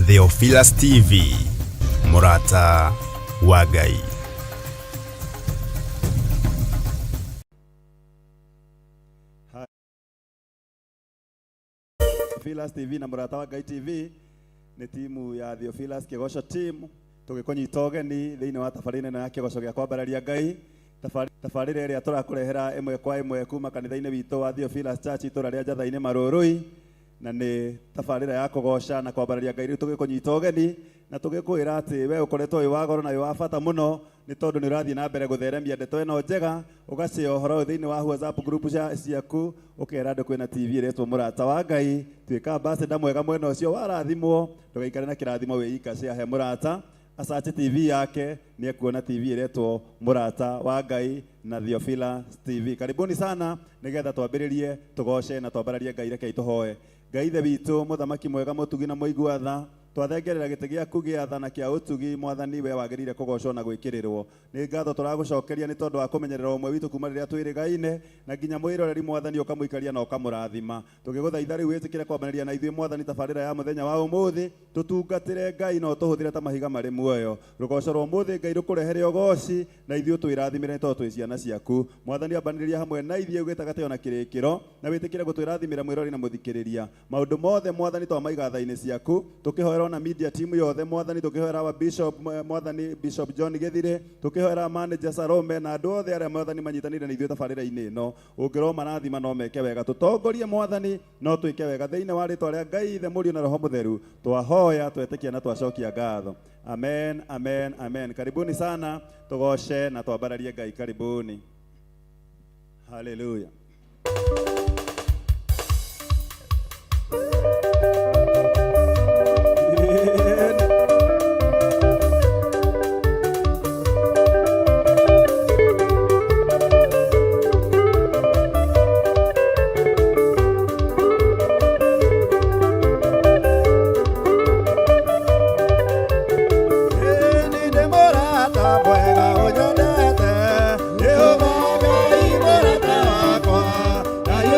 Theophilus TV, mũrata wa Ngai. Theophilus TV na Mũrata wa Ngai TV nĩ timu ya Theophilus Kĩgoco team tũgĩkũnyita ũgeni thĩinĩ wa tabarĩra ĩno ya kĩgoco gĩa kwambararia Ngai. Tabarĩra ĩrĩa tũrakũrehera ĩmwe kwa ĩmwe kuma kanitha-inĩ witũ wa Theophilus Church itũra rĩa Njatha-inĩ Marũrũi, na nĩ tabarĩra ya kũgoca na kwambararia Ngai. Rĩu tũgĩkũnyita ũgeni na tũgĩkwĩra atĩ we ũkoretwo wĩ wa goro na wĩ wa bata mũno, nĩ tondũ nĩ ũrathiĩ na mbere gũtheremia ndeto ĩno njega, ũgacĩa ũhoro ũyũ thĩinĩ wa WhatsApp group ciaku, ũkera andũ kwĩna TV ĩretwo Mũrata wa Ngai. Tuĩka ambassador mwega mwena ũcio, warathimwo ndũgaikare na kĩrathimo wĩ ika, share he mũrata acache TV yake, nĩ ekuona TV ĩretwo Mũrata wa Ngai na Theophilus TV. Karibuni sana nĩgetha twambĩrĩrie tũgoce na twambararie Ngai. Rekei tũhoe. Ngai Ithe witũ, mũthamaki mwega, mũtugi na mũigua tha, twathengerera gĩtĩ gĩaku gĩa tha na kĩa ũtugi. Mwathani, we wagĩrĩire kũgocwo na gwĩkĩrĩrwo. Nĩ ngatho tũragũcokeria nĩ tondũ wa kũmenyerera ũmwe witũ kuma rĩrĩa twĩrĩgaine na nginya mwĩroreri. Mwathani, ũkamũikaria na ũkamũrathima. Tũgĩgũthaitha rĩu wĩtĩkĩre kwambanĩria na ithuĩ, Mwathani, tabarĩra ya mũthenya wa ũmũthĩ. Tũtungatĩre Ngai na ũtũhũthĩre ta mahiga marĩ muoyo. Rũgoco rwa ũmũthĩ, Ngai, rũkũrehere ũgoci na ithuĩ twĩrathimĩre nĩ tondũ twĩ ciana ciaku. Mwathani, ambanĩrĩria hamwe na ithuĩ gĩtagatĩ ona kĩrĩkĩro, na wĩtĩkĩre gũtwĩrathimĩra mwĩrori na mũthikĩrĩria. Maũndũ mothe, Mwathani, twamaiga tha-inĩ ciaku, tũkĩhoera ona media team yothe, Mwathani, tũkĩhoera our bishop, Mwathani Bishop John Gĩthirĩ, tũkĩhoera manager Salome na andũ othe arĩa, Mwathani, manyitanĩire na ithuĩ tabarĩra-inĩ ĩno. Ũngĩrwo marathima no meke wega, tũtongorie, Mwathani, no twĩke wega. Thĩinĩ wa rĩtwa rĩa Ngai Ithe, Mũriũ na Roho Mũtheru twahoya, twetĩkia na twacokia ngatho. Amen, amen, amen. Karibuni sana, tũgoce na twambararie Ngai. Karibuni. Haleluya. Ĩĩ nĩ mũrata mwega ũnyendete, Jehova Ngai mũrata wakwa. Ngai.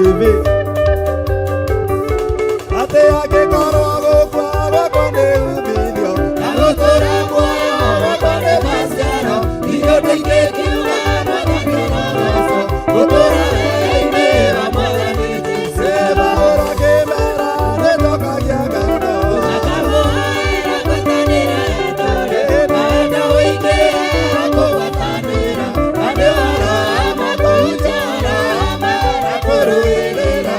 TV. Atĩ angĩkorwo gũkua gwakwa nĩ umithio na gũtũũra muoyo gwakwa nĩ maciaro, irio ndingĩkiuga Mwathani arogocwo, gũtũũra wega-inĩ wa Mwathani Jesũ. Ĩbahũra kĩmera nĩnjokagia ngatho. Kũrũĩrĩra.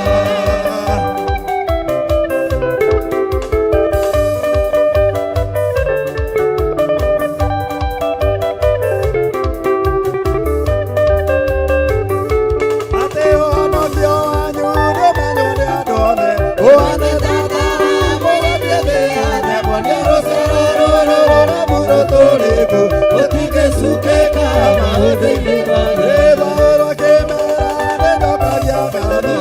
Atĩ ũhonokio wanyu nĩũmenywo nĩ andũ othe. Ũhane tata mũgathiĩ thĩ yothe, muonie rũcero rũrũ rũrũmu rũtũrĩku, rũtingĩcukĩka maũndũ-inĩ mothe. Ĩbahũrwo kĩmera nĩnjokagia ngatho.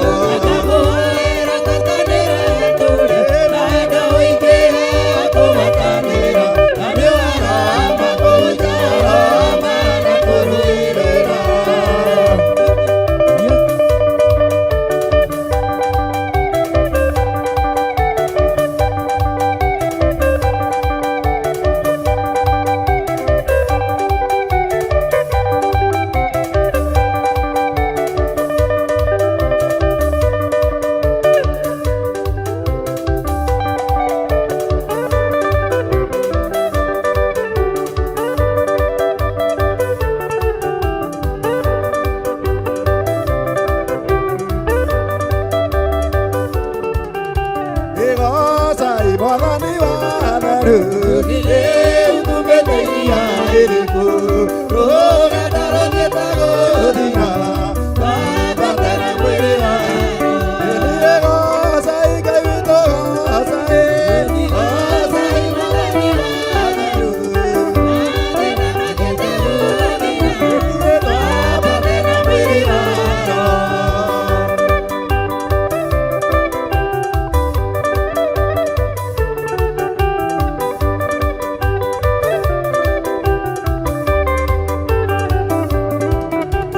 Igocai Mwathani wa theru, rĩu iria ĩrĩkũ, rũgendo rũthiĩte gũthira, twambatĩra mwĩrĩ wa Igocai Ngai witũ, gocai, gocai Mwathani wa theru, twambatĩra mwĩrĩ wa Roho.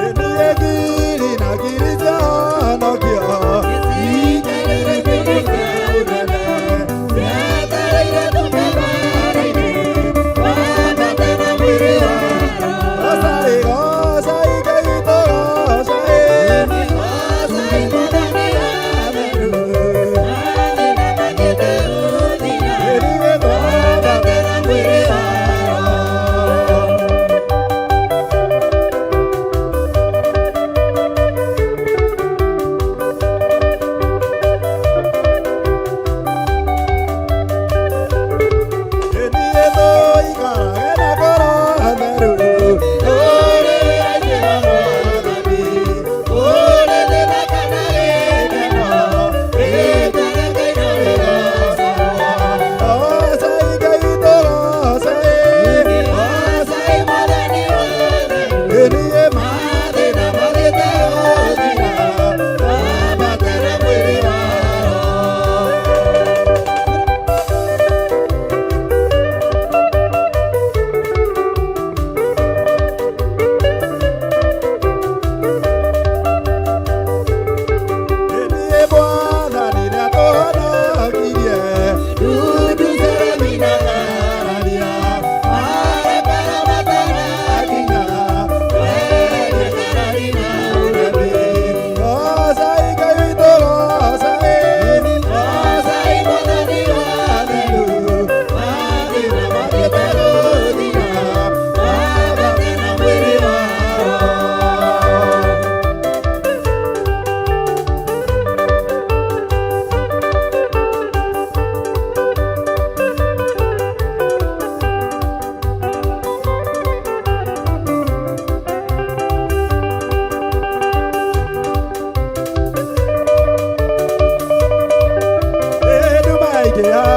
Ngiri na ngiri ciahonokio, gocai, gocai Ngai witũ, gocai, ĩrige twambatĩra mwĩrĩ wa Roho.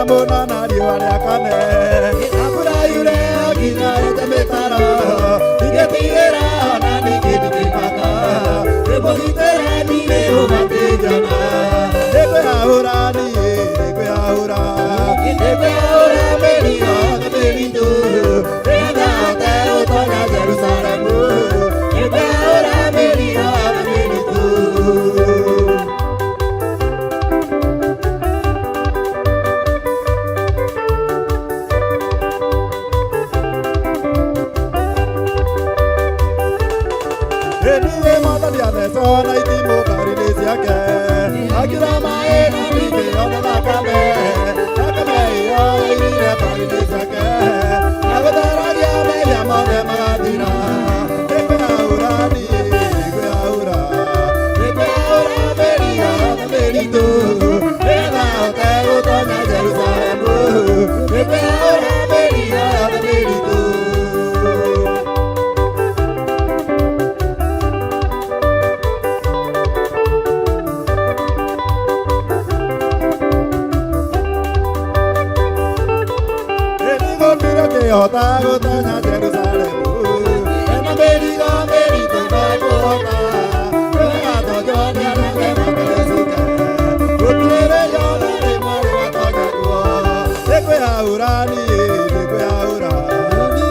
Mũno na riũa rĩakane na mbura yure nginya ĩte mĩtaro, ingĩtigĩra ona ningĩ ndingĩmaka, ndĩmũgitĩre ndirĩ ũmatĩnjana, ndĩkwĩyahũra niĩ ndĩkwĩyahũra, ndĩkwĩyahũra mĩri yothe mĩritũ, nĩgetha hote gũtonya Jerusalemu, ndĩkwĩyahũra mĩri yothe mĩritũ. Akiura maĩ na ningĩ ona thakame, thakame ĩyo ĩirire ngoro-inĩ ciake. Na gũtheragia mehia mothe magathira. Nĩngwĩyaũra niĩ, nĩngwĩyaũra. Nĩngwĩyaũra mĩrigo yothe mĩritũ, nĩgetha hote gũtonya Jerusalemu. Nĩngwĩyaũra mĩrigo yothe mĩritũ. Nĩngũmbire ngĩhota gũtonya Jerusalemu. Ena mĩrigo mĩritũ no ĩkũhota. Nĩgatonywo nĩ arĩa makarecuke. Gũtirĩ yona rĩmwe rĩgatonya kuo. Nĩngwĩyaũra niĩ, nĩngwĩyaũra.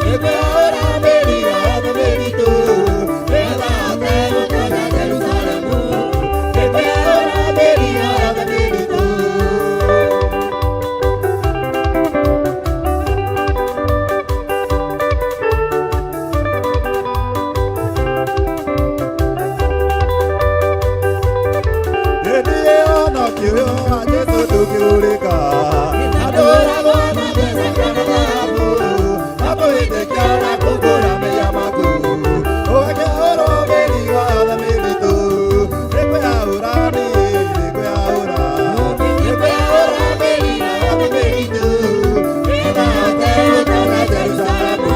Nĩngwĩyaũra mĩrigo yothe mĩritũ, nĩgetha hote gũtonya Jerusalemu. Nĩngwĩyaũra mĩrigo yothe mĩritũ. Hĩndĩ ĩyo no kĩũyũ wa Jesũ ndũngĩũrĩka. Andũragwo na mbeca kana thahabu, na kwĩtĩkia na kũmbũra mehia maku. Ũgakĩaũrwo mĩrigo yothe mĩritũ. Nĩngwĩyaũra niĩ, nĩngwĩyaũra. Nĩngwĩyaũra mĩrigo yothe mĩritũ, nĩgetha hote gũtonya Jerusalemu.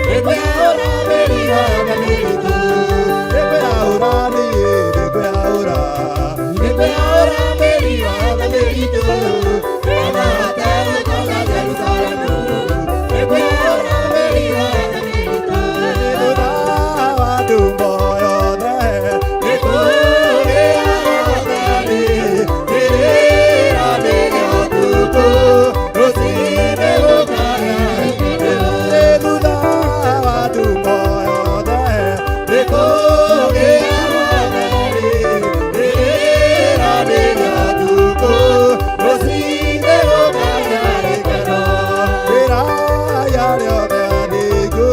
Nĩngwĩyaũra mĩrigo yothe mĩritũ. Nĩngwĩyaũra niĩ, nĩngwĩyaũra. Nĩngwĩyaũra mĩrigo yothe mĩritũ, nĩgetha hote gũtonya Jerusalemu. Nĩngwĩyaũra mĩrigo yothe mĩritũ. Thutha wa ndumbo yothe, nĩkũgĩa wathani, rĩrĩra nĩrĩo ũtukũ, rũciinĩ gũkagĩa gĩkeno. Thutha wa ndumbo yothe, nĩkũgĩa wathani, rĩrĩra nĩrĩo ũtukũ, rũciinĩ gũkagĩa gĩkeno. Rĩraya rĩothe athingu,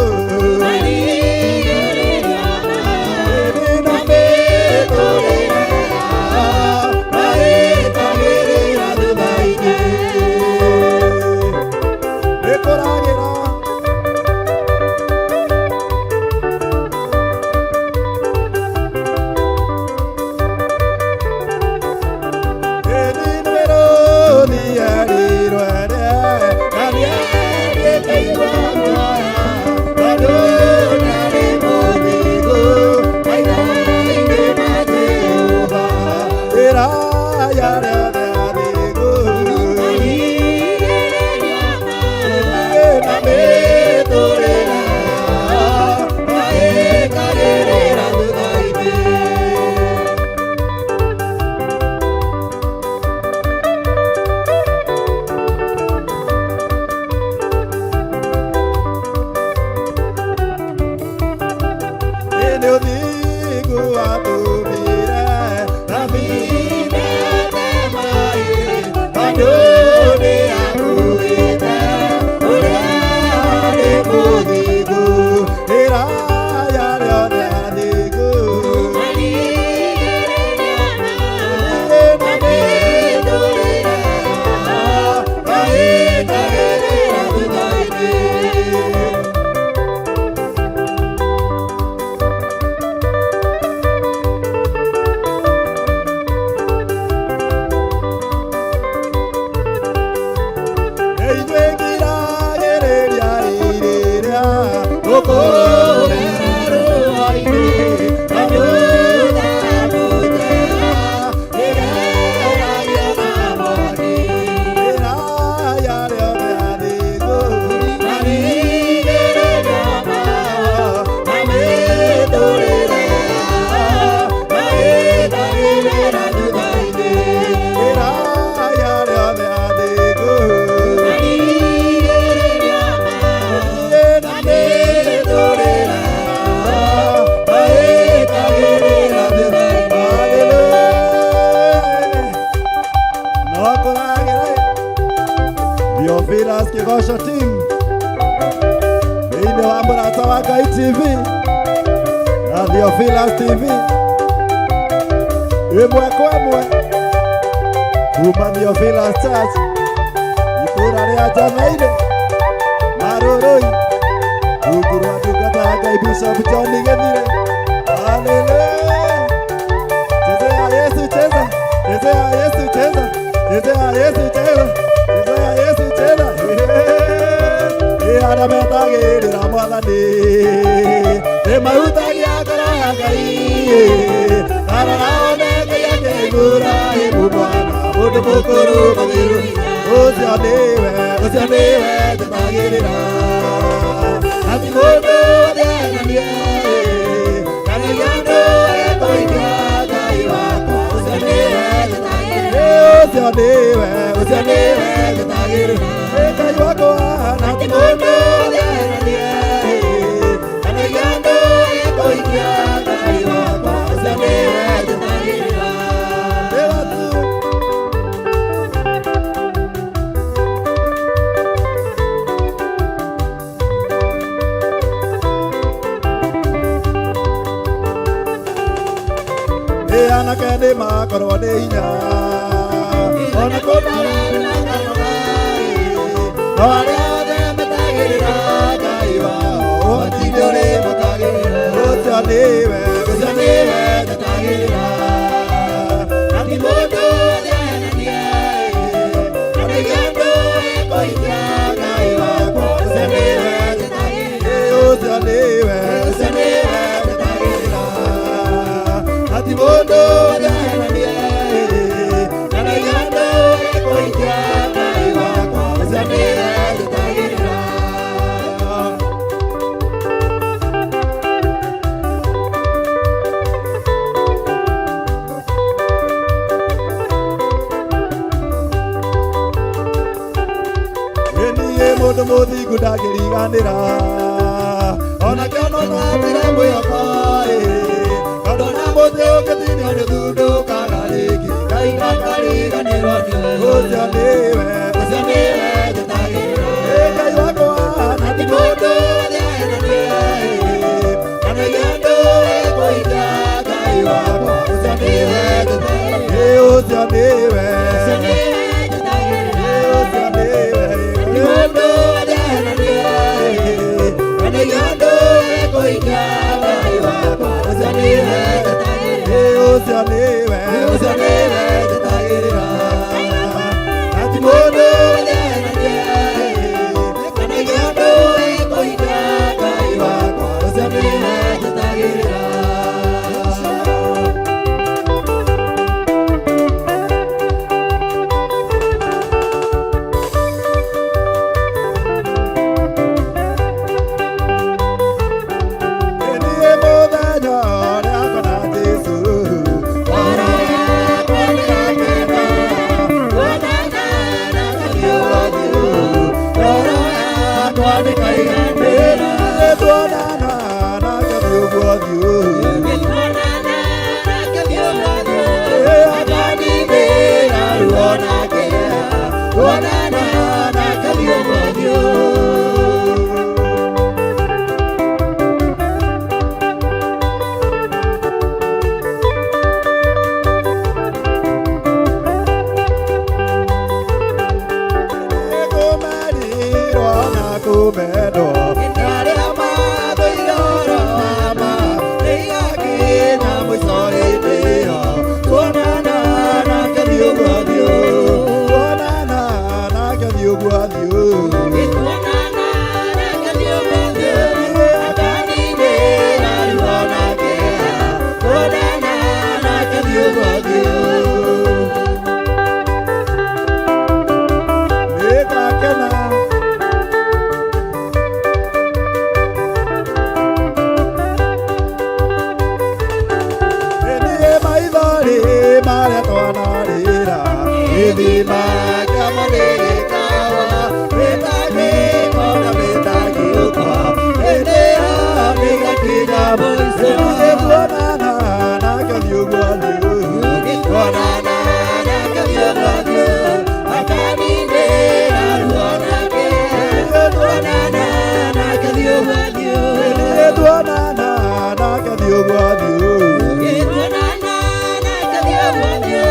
Nĩ ũthingu watũmire thabina maĩ, tondũ nĩ akuĩte ũrĩa arĩ mũthingu. Rĩraya rĩothe athingu, na mĩtũrĩre maĩtagĩrĩra thutha-inĩ. Inyuĩ ngiragĩrĩria irĩra gũkũrera rũa-inĩ, tondũ thahabu njega ĩgeragio na mwaki. Rĩraya rĩothe athingu, marigĩrĩrio mao, na mĩtũrĩre yao maĩtagĩrĩra thutha-inĩ. Rĩraya rĩothe athingu, Theophilus Kĩgoco team thĩinĩ wa Mũrata wa Ngai TV na Theophilus TV ĩmwe kwa ĩmwe. Kuma Theophilus Church itũra rĩa Njamaine Marũrũi rungu rwa ndungata ya Ngai Bishop John Gĩthire. Haleluya. Chezea Yesu, cheza. Chezea Yesu, cheza. Chezea Yesu, cheza. Chezea Yesu, cheza. Ĩ arĩa metagĩrĩra Mwathani nĩ mahutagia ngoro ya Ngai. Tarora one Ngai akĩigura ĩmu mwana mũndũ mũkũrũ mũthiru. Ũcio nĩwe, ũcio nĩwe njetagĩrĩra. Na ti mũndũ ũthĩnania, kana andũ ekũikia Ngai wakwa. Ũcio nĩwe njetagĩrĩra. Ũcio nĩwe, ũcio nĩwe njetagĩrĩra. Ngai wakwa, na ti mũndũ ũthĩnania, kana andũ ekũikia Ngai wakwa. Ũcio nĩwe njetagĩrĩra. Nĩwe tu. Ĩ anake nĩ makorwo nĩ hinya ona kũmararĩ no arĩa othe metagĩrĩra Ngai wao ũhoti nĩ ũrĩ makagĩrĩra. Ũcio nĩwe, ũcio nĩwe njetagĩrĩra. Na ti mũndũ ũthĩnania, kana andũ ekũikia Ngai wakwa. Ũcio nĩwe njetagĩrĩra. Ũcio nĩwe, ũcio nĩwe njetagĩrĩra. Na ti mũndũ ũthĩnania, kana andũ ekũikia Ngai wakwa. Ũcio nĩwe njetagĩrĩra. Niĩ mũndũ mũthingu ndangĩriganĩra ona kĩono natire mwĩhoko tondũ na mũtĩ ũngĩtinio nĩ thundũkaga rĩngĩ Ngai ndakariganĩrwo nĩwe. Ũcio nĩwe, ũcio nĩwe njetagĩrĩra. Ngai wakwa, na ti mũndũ ũthĩnania, kana andũ ekũikia Ngai wakwa. Ũcio nĩwe njetagĩrĩra. Ũcio nĩwe, ũcio nĩwe njetagĩrĩra. Ũcio nĩwe. Mũndũ ũthĩnania, kana andũ ekũikia Ngai wakwa. Ũcio nĩwe njetagĩrĩra. Ũcio nĩwe, ũcio nĩwe njetagĩrĩra. Na ti mũndũ ũthĩnania, kana andũ ekũikia Ngai wakwa. Ũcio nĩwe njetagĩrĩra. Niĩ mũthenya ũrĩa ngona Jesũ, ngoro yakwa nĩĩrakena. Kuonana nake ũthiũ, ngoro yakwa nĩĩkaiganĩra. Tuonana nake ũthiũ. Akanindĩra ruo na kĩeha. Tuonana nake ũthiũ. Kũmerirwo na kũmendwo nĩ arĩa mathũire ũhoro wa ma, nĩigakinya mũico hĩndĩ ĩyo. Tuonana nake ũthiũ kwa ũthiũ. Tuonana nake ũthiũ kwa ũthiũ. Akanindĩra ruo na kĩeha. Tuonana nake ũthiũ kwa ũthiũ. Nĩngakena. Niĩ maithori marĩa twanarĩra gĩthima kĩa nĩgĩkawa mĩtangĩko na mĩtangĩko hĩndĩ ĩyo nĩgakinya mũico. Niĩ tuonana nake ũthiũ kwa ũthiũ. Tuonana nake ũthiũ kwa ũthiũ. Akanindĩra ruo na kĩeha. Tuonana nake ũthiũ kwa ũthiũ. Niĩ tuonana nake ũthiũ kwa ũthiũ. Tuonana nake ũthiũ kwa ũthiũ.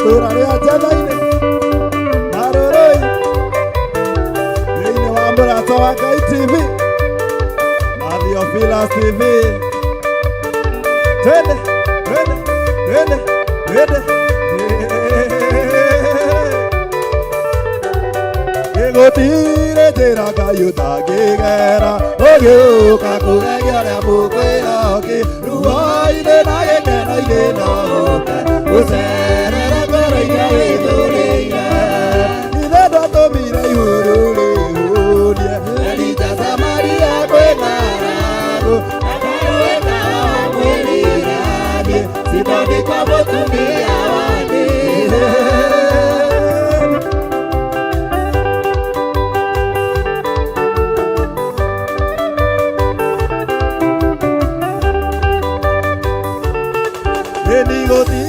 Itũra rĩa Njetha-inĩ na Rũrũi thĩinĩ wa Mũrata wa Ngai TV na Theophilus TV. Twende, twende, twende, twende. Gũtirĩ njĩra Ngai ũtangĩgera ũgĩũka kũgeria ũrĩa mũkwĩhoki ruo-inĩ na gĩkeno-inĩ no ũke gũcerera ngoro iria wĩthũrĩire. Ithe ndwatũmire ihuru rĩhurie Elija Samaria kwĩ ng'aragu na karũĩ kawamwĩrire athiĩ Sidoni kwa mũtumia wa ndigwa. Nĩgũtirĩ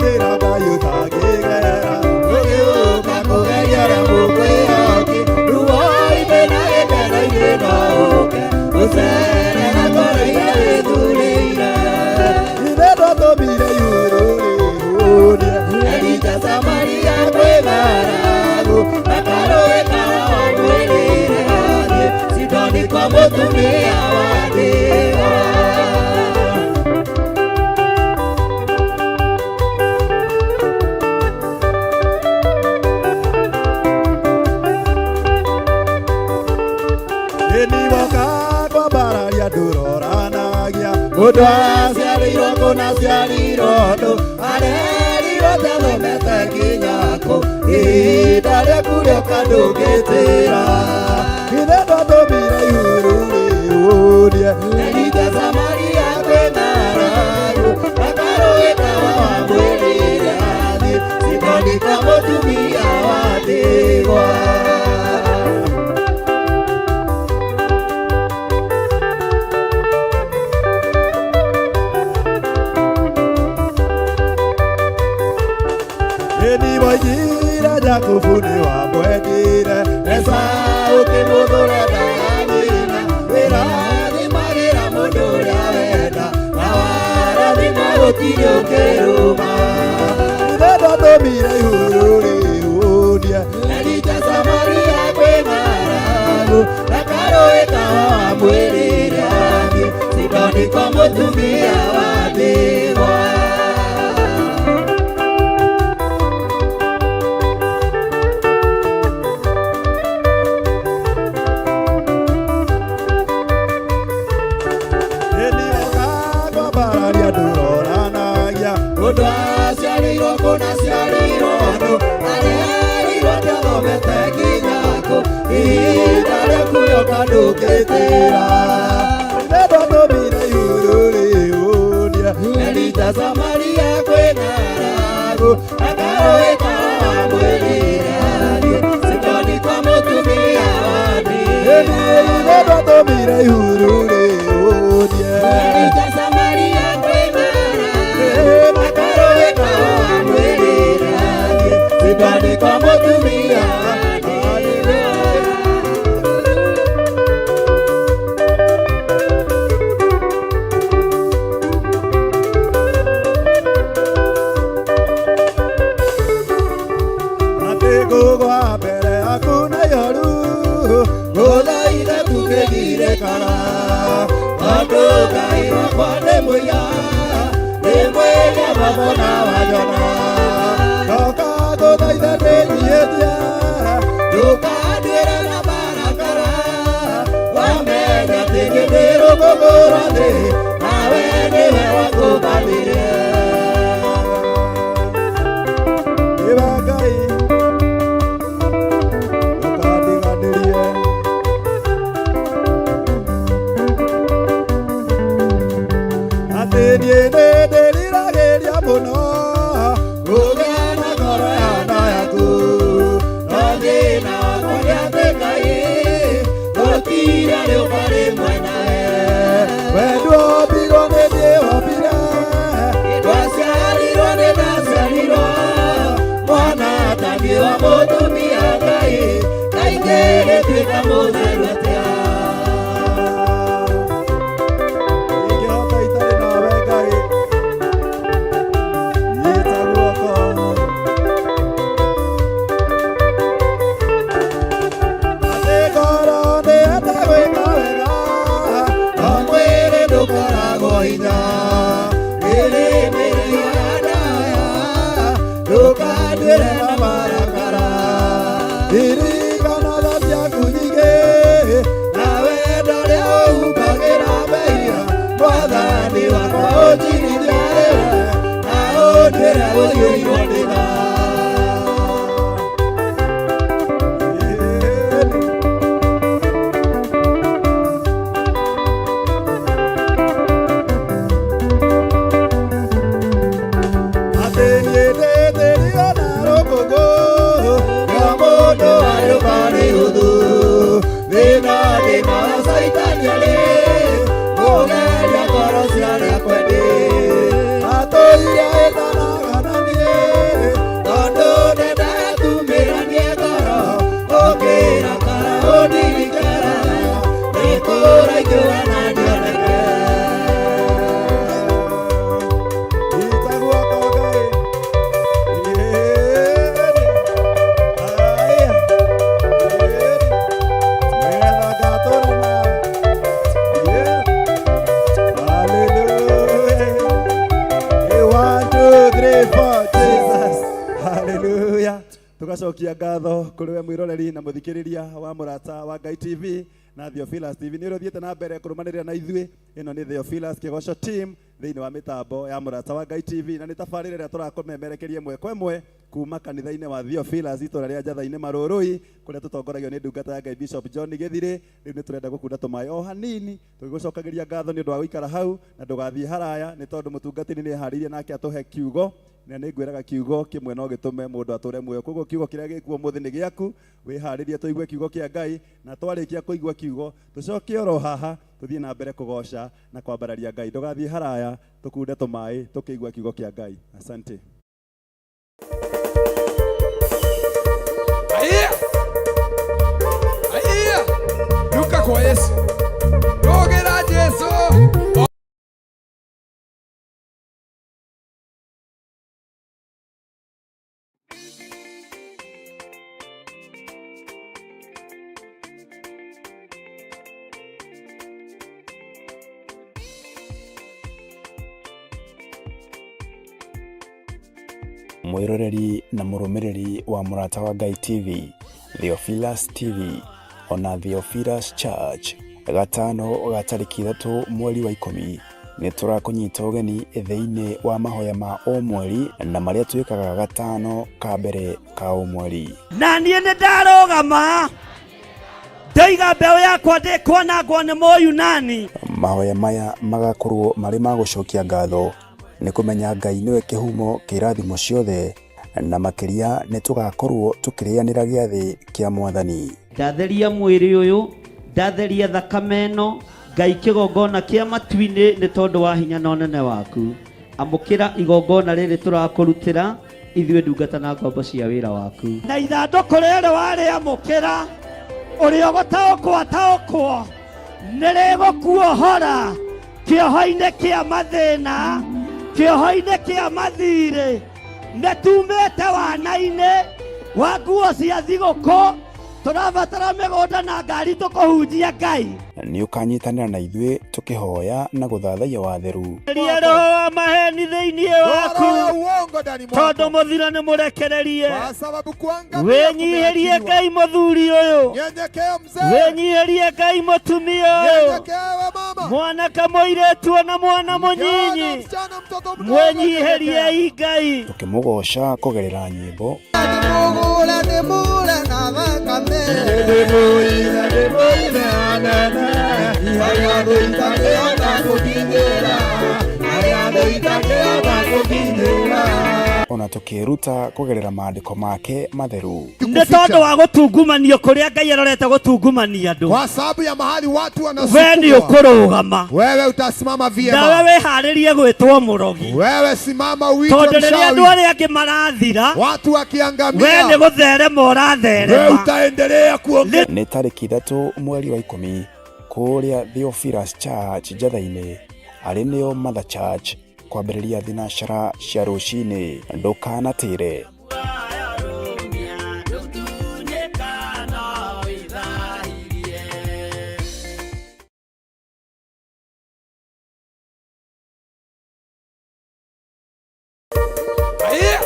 njĩra Ngai ũtangĩgera ũgĩũka kũgeria ũrĩa mũkwĩhoki ruo-inĩ na gĩkeno-inĩ no ũke gũcerera ngoro iria wĩthurĩire. Ithe ndwatũmire ihuru rĩhurie Elija Samaria kwĩ ng'aragu na karũĩ kawamwĩrire athiĩ Sidoni kwa mũtumia wa ndigwa. Nĩniwoka kwambararia ndũroranagia mũndũ aciarĩirwo kũna aciarirwo ndũ arerirwo tathomete nginya kũ ihinda rĩaku rĩoka ndũngĩtĩra. Ithe ndwatũmire ihuru rĩhurie Elija Samaria kwĩ ng'aragu na karũĩ kawamwĩrire athiĩ Sidoni kwa mũtumia wa ndigwa. Nĩniwoigire Jakubu nĩwamwendire Esau ũkĩmũthũra ndaganyina wĩrathimagĩra mũndũ ũrĩa wenda na warathima gũtirĩ ũkĩruma. Ithe ndwatũmire ihuru rĩhurie Elija Samaria kwĩ ng'aragu na karũĩ kawamwĩrire athiĩ Sidoni kwa mũtumia wa ndigwa. Kwambararia ndũroranagia mũndũ aciarĩirwo kũna aciarirwo ndũ arerirwo ndathomete nginya kũ ihinda rĩaku rĩoka ndũngĩtĩra. Ithe ndwatũmire ihuru rĩhurie Elija Samaria kwĩ ng'aragu na karũĩ kawamwĩrire athiĩ Sidoni kwa mũtumia wa ndigwa. Ithe ndwatũmire ihuru rĩhurie Elija Samaria kwĩ ng'aragu na karũĩ kawamwĩrire athiĩ Sidoni kwa mũtumia wa ndigwa. Atĩ ngũgwa mbere yaku na ihoru gũthaitha tukĩgirĩkaga tondũ Ngai wakwa nĩ mũira nĩ mwĩrĩa mabona wanjona ndoka gũthaitha ndĩnyiĩtie ndũkanduĩre na marakara wamenya atĩ nĩ ndĩ rũkũngũ rwa thĩ nawe nĩwe wakũmbanire. Ĩwe Ngai ndũkandiganĩrie. Atĩ niĩ nĩndĩriragĩria mũno kũgĩa na ngoro yana yaku no thĩna wakwa nĩ atĩ Ngai gũtirĩ rĩũmba rĩmwe nawe wendwombirwo nĩ niĩ wombire ndwaciarirwo nĩ ndaciarirwo mwana taniĩ wa mũtumia Ngai kaingĩ gĩtuĩka mũtheru atĩa. Ingĩhota itarĩ nawe Ngai nyita guoko. Ũnjiyũire na marakara. Ririkana tha ciaku nyingĩ, na wendo ũrĩa ũhumbagĩra mehia. Mwathani wakwa ũnjirithie rĩmwe, na ũnduĩre ũiyũirwo nĩ tha. Atĩ niĩ ndĩtĩrio na rũkũngũ, na mũndũ arĩũka nĩ ũthũ. Thĩna ndĩna Caitani arĩ, kũgeria ngoro cia arĩa akwendi. Atũire ĩtanaga na niĩ, tondũ nĩndetumĩranie ngoro. Ũkĩra kana ũndirikana, nĩkũraingĩra na ndioneke. Ita guoko Ngai. Aya. Nĩgetha ngatũra nawe. Yeah. Hallelujah. Hey, one, two, three, four, Jesus. Hallelujah. Tugacokia ngatho kũrĩ we mwĩroreri na mũthikĩrĩria wa Mũrata wa Ngai TV na Theophilus TV nĩ ũrĩa na mbere kũrũmanĩrĩra na ithuĩ. Ĩno nĩ Theophilus Kĩgoco team thĩinĩ wa mĩtambo ya Mũrata wa Ngai TV, na nĩ tabarĩra ĩrĩa tũrakũmemerekeria ĩmwe kwa ĩmwe kuma kanitha-inĩ wa Theophilus itũra rĩa Njatha-inĩ Marũrũi, kũrĩa tũtongoragio nĩ ndungata ya Ngai Bishop John Gĩthirĩ. Rĩu nĩ tũrenda gũkunda tũmaĩ o hanini tũgĩgũcokagĩria ngatho nĩ ũndũ wa gũikara hau, na ndũgathiĩ haraya nĩ tondũ mũtungatĩri nĩ eharĩirie nake atũhe kiugo, na nĩ ngwĩraga kiugo kĩmwe no gĩtũme mũndũ atũre muoyo. Koguo kiugo kĩrĩa gĩkuo ũmũthĩ nĩ gĩaku. Wĩharĩrie tũigue kiugo kĩa Ngai, na twarĩkia kũigua kiugo tũcoke oro haha tũthiĩ na mbere kũgoca na kwambararia Ngai. Ndũgathiĩ haraya, tũkunde tũmaĩ tũkĩigua kiugo kĩa Ngai. Asante. Aiya! Aiya! Luka kwa Yesu. Rogera Jesu. Mwĩroreri na mũrũmĩrĩri wa Mũrata wa Ngai TV, Theophilus TV ona Theophilus Church, gatano ga tarĩki 3 mweri wa 10 nĩ tũrakũnyita ũgeni thĩinĩ wa mahoya ma o mweri na marĩa twĩkaga gatano ka mbere ka o mweri. Na niĩ nĩ ndarũgama ndoiga mbeũ yakwa ndĩkwanangwo nĩ Mũyunani. Mahoya maya magakorwo marĩ ma gũcokia ngatho nĩ kũmenya Ngai nĩwe kĩhumo kĩa irathimo ciothe, na makĩria nĩ tũgakorwo tũkĩrĩanĩra gĩathĩ kĩa Mwathani. Ndatheria mwĩrĩ ũyũ, ndatheria thakame ĩno, Ngai, kĩgongona kĩa matu-inĩ nĩ tondũ wa hinya na ũnene waku. Amũkĩra igongona rĩrĩ tũrakũrutĩra ithuĩ ndungata na ngombo cia wĩra waku. Na ithandũkũ rĩrĩ warĩamũkĩra, ũrĩa ũgũtaũkwo ataũkwo, nĩ rĩgũkuohora kĩoho-inĩ kĩa mathĩna, kĩoho-inĩ kĩa mathirĩ. Nĩ tumĩte wana-inĩ wa nguo cia thigũkũ, tũrabatara mĩgũnda na ngari tũkũhunjia Ngai. Nĩ ũkanyitanĩra na ithuĩ tũkĩhoya na gũthathaiya watheru. Ria roho wa maheni thĩinĩ waku. Roho ya uongo ndani mwako. Tondũ mũthiro nĩ mũrekererie. Kwa sababu kuangamia Wĩnyihĩrie kumeachiliwa. Ngai mũthuri ũyũ. Nyenyekea mzee. Wĩnyihĩrie Ngai mũtumia ũyũ. Nyenyekea we mama. Mwanake mũirĩtu ona mwana Kijana, mũnyinyi. msichana, mtoto mdogo. Mwĩnyihĩriei Ngai. Tũkĩmũgoca kũgerera nyĩmbo. Ndĩmũgũre ndĩmũre na thakame. Ndĩmũire ndĩmũire anene, harĩa thũ itangĩhota gũkinyĩra, harĩa thũ itangĩhota gũkinyĩra. Ona tũkĩĩruta kũgerera maandĩko make matheru. Nĩ tondũ wa gũtungumanio kũrĩa Ngai arorete gũtungumania andũ. Kwa sababu ya mahali watu We nĩ wanasukumwa. ũkũrũgama. Wewe utasimama Nawe vyema. wĩharĩrie gwĩtwo mũrogi. Wewe simama uitwe Tondũ rĩrĩa andũ mchawi. arĩa angĩ marathira, Watu we nĩ wakiangamia, gũtherema wewe ũratherema. utaendelea kuongea. Nĩ tarĩki 3 mweri wa 10 kũrĩa Theophilus Church Njatha-inĩ, arĩ nĩo Mother Church, kwambĩrĩria thinacara cia rũcinĩ. Ndũkanatĩre. Aiya!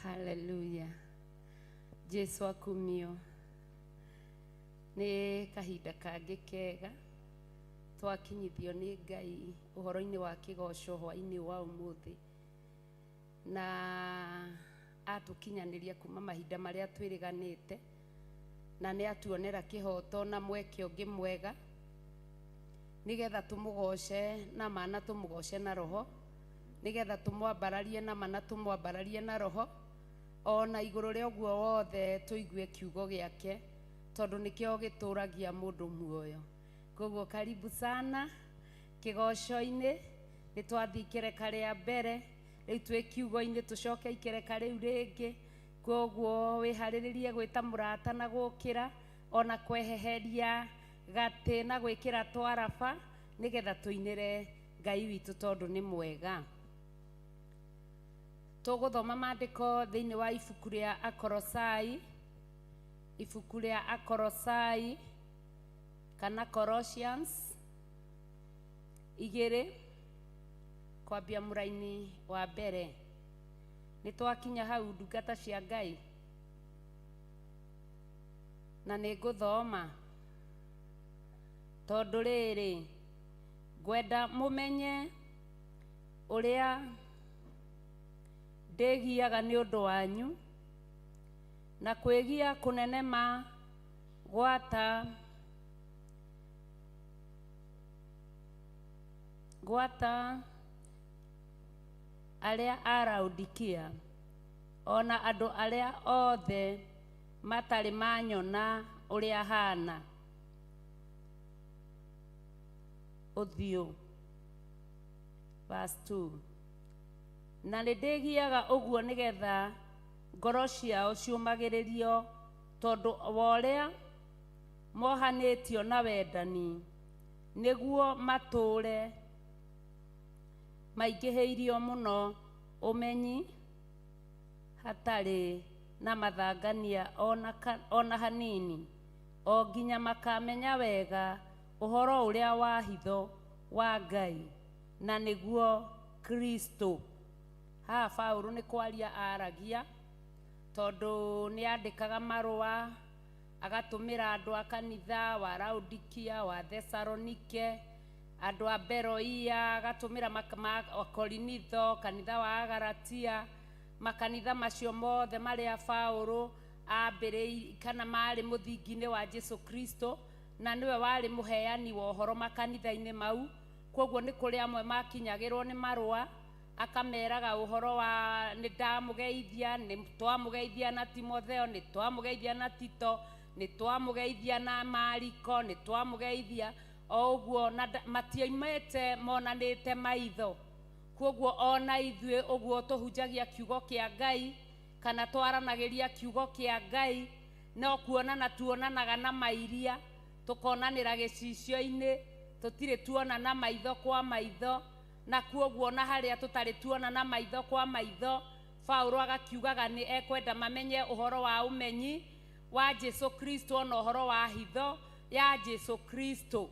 Haleluya. Jesu akumio. Nĩ kahinda kangĩ kega twakinyithio nĩ Ngai ũhoro-inĩ wa kĩgoco hwaĩ-inĩ wa ũmũthĩ, na atũkinyanĩria kuma mahinda marĩa twĩrĩganĩte, na nĩ atuonera kĩhoto na mweke ũngĩ mwega nĩgetha tũmũgoce na ma na tũmũgoce na roho, nĩgetha tũmwambararie na ma na tũmwambararie na roho, ona igũrũ rĩa ũguo wothe tũigue kiugo gĩake, tondũ nĩkĩo gĩtũragia mũndũ muoyo. Koguo karibu sana kĩgoco-inĩ. Nĩ twathiĩ ikereka rĩa mbere, rĩu twĩ kiugo-inĩ, tũcoke ikereka rĩu rĩngĩ. Koguo wĩharĩrĩrie gwĩta mũrata na gũkĩra, ona kweheheria gatĩ na gwĩkĩra twaraba, nĩgetha tũinĩre Ngai witũ tondũ nĩ mwega. Tũgũthoma maandĩko thĩinĩ wa ibuku rĩa Akorosai, ibuku rĩa Akorosai kana Colossians 2 kwambia mũraini wa mbere. Nĩ twakinya hau ndungata cia Ngai, na nĩ ngũthoma tondũ rĩrĩ ngwenda mũmenye ũrĩa ndĩgiaga nĩ ũndũ wanyu, na kwĩgia kũnene ma gwata arĩa a Laodikia, ona andũ arĩa othe matarĩ manyona ũrĩa hana ũthiũ. Verse 2. Na nĩ ndĩgiaga ũguo nĩgetha ngoro ciao ciũmagĩrĩrio tondũ wa ũrĩa mohanĩtio na wendani, nĩguo matũũre maingĩhĩirio mũno ũmenyi hatarĩ na mathangania ona hanini, o nginya makamenya wega ũhoro ũrĩa wa hitho wa Ngai, na nĩguo Kristo. Haha Paũlũ nĩ kwaria aragia, tondũ nĩ andĩkaga marũa agatũmĩra andũ a kanitha wa Laodikia, wa Thesalonike, andũ a Beroia, agatũmĩra Korinitho, kanitha wa Galatia, makanitha macio mothe marĩa Paũlũ ambĩrĩirie kana marĩ mũthingi-inĩ wa Jesu Kristo, na nĩwe warĩ mũheani wa ũhoro makanitha-inĩ mau. Koguo nĩ kũrĩ amwe makinyagĩrwo nĩ marũa, akameraga ũhoro wa nĩ ndamũgeithia, nĩ twamũgeithia na Timotheo, nĩ twamũgeithia na Tito, nĩ twamũgeithia na Mariko, nĩ twamũgeithia o ũguo, na matiaimĩte monanĩte maitho. Koguo ona ithuĩ ũguo tũhunjagia kiugo kĩa Ngai kana twaranagĩria kiugo kĩa Ngai, no kuonana tuonanaga na mairia, tũkonanĩra gĩcicio-inĩ, tũtirĩ tuonana maitho kwa maitho. Na kuoguo na harĩa tũtarĩ tuonana maitho kwa maitho, Paũlũ agakiugaga nĩ ekwenda mamenye ũhoro wa ũmenyi wa Jesu Kristo ona ũhoro wa hitho ya Jesu Kristo.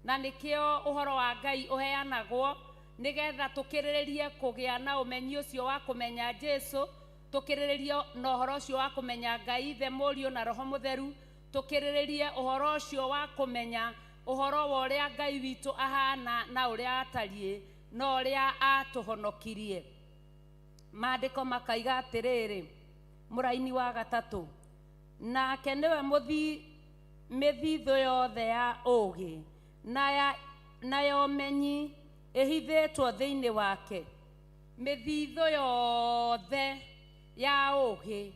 Na nĩkĩo ũhoro wa Ngai ũheanagwo nĩgetha tũkĩrĩrĩrie kũgĩa na ũmenyi ũcio wa kũmenya Jesu, tũkĩrĩrĩrie na ũhoro ũcio wa kũmenya Ngai Ithe, Mũriũ na Roho Mũtheru, tũkĩrĩrĩrie ũhoro ũcio wa kũmenya ũhoro wa ũrĩa Ngai witũ ahana na ũrĩa atariĩ na ũrĩa atũhonokirie. Maandĩko makaiga atĩrĩrĩ, mũraini wa gatatũ, nake nĩwe mĩthithũ yothe ya ũũgĩ na ya ũmenyi ĩhithĩtwo thĩinĩ wake. Mĩthithũ yothe ya ũũgĩ,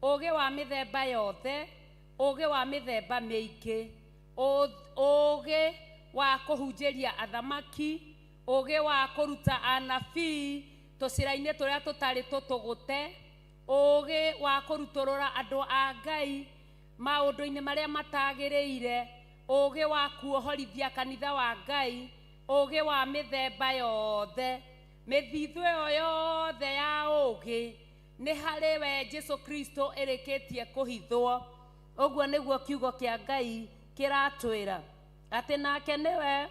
ũũgĩ wa mĩthemba yothe, ũũgĩ wa mĩthemba mĩingĩ, ũũgĩ wa kũhunjĩria athamaki, ũũgĩ wa kũruta anabii tũcĩra-inĩ tũrĩa tũtarĩ tũtũgũte, ũũgĩ wa kũrutũrũra andũ a Ngai maũndũ-inĩ marĩa matagĩrĩire, ũũgĩ wa kuohorithia kanitha wa Ngai, ũũgĩ wa mĩthemba yothe. Mĩthithũ ĩyo yothe ya ũũgĩ nĩ harĩ we Jesu Kristo ĩrĩkĩtie kũhithwo. Ũguo nĩguo kiugo kĩa Ngai kĩratwĩra, atĩ nake nĩwe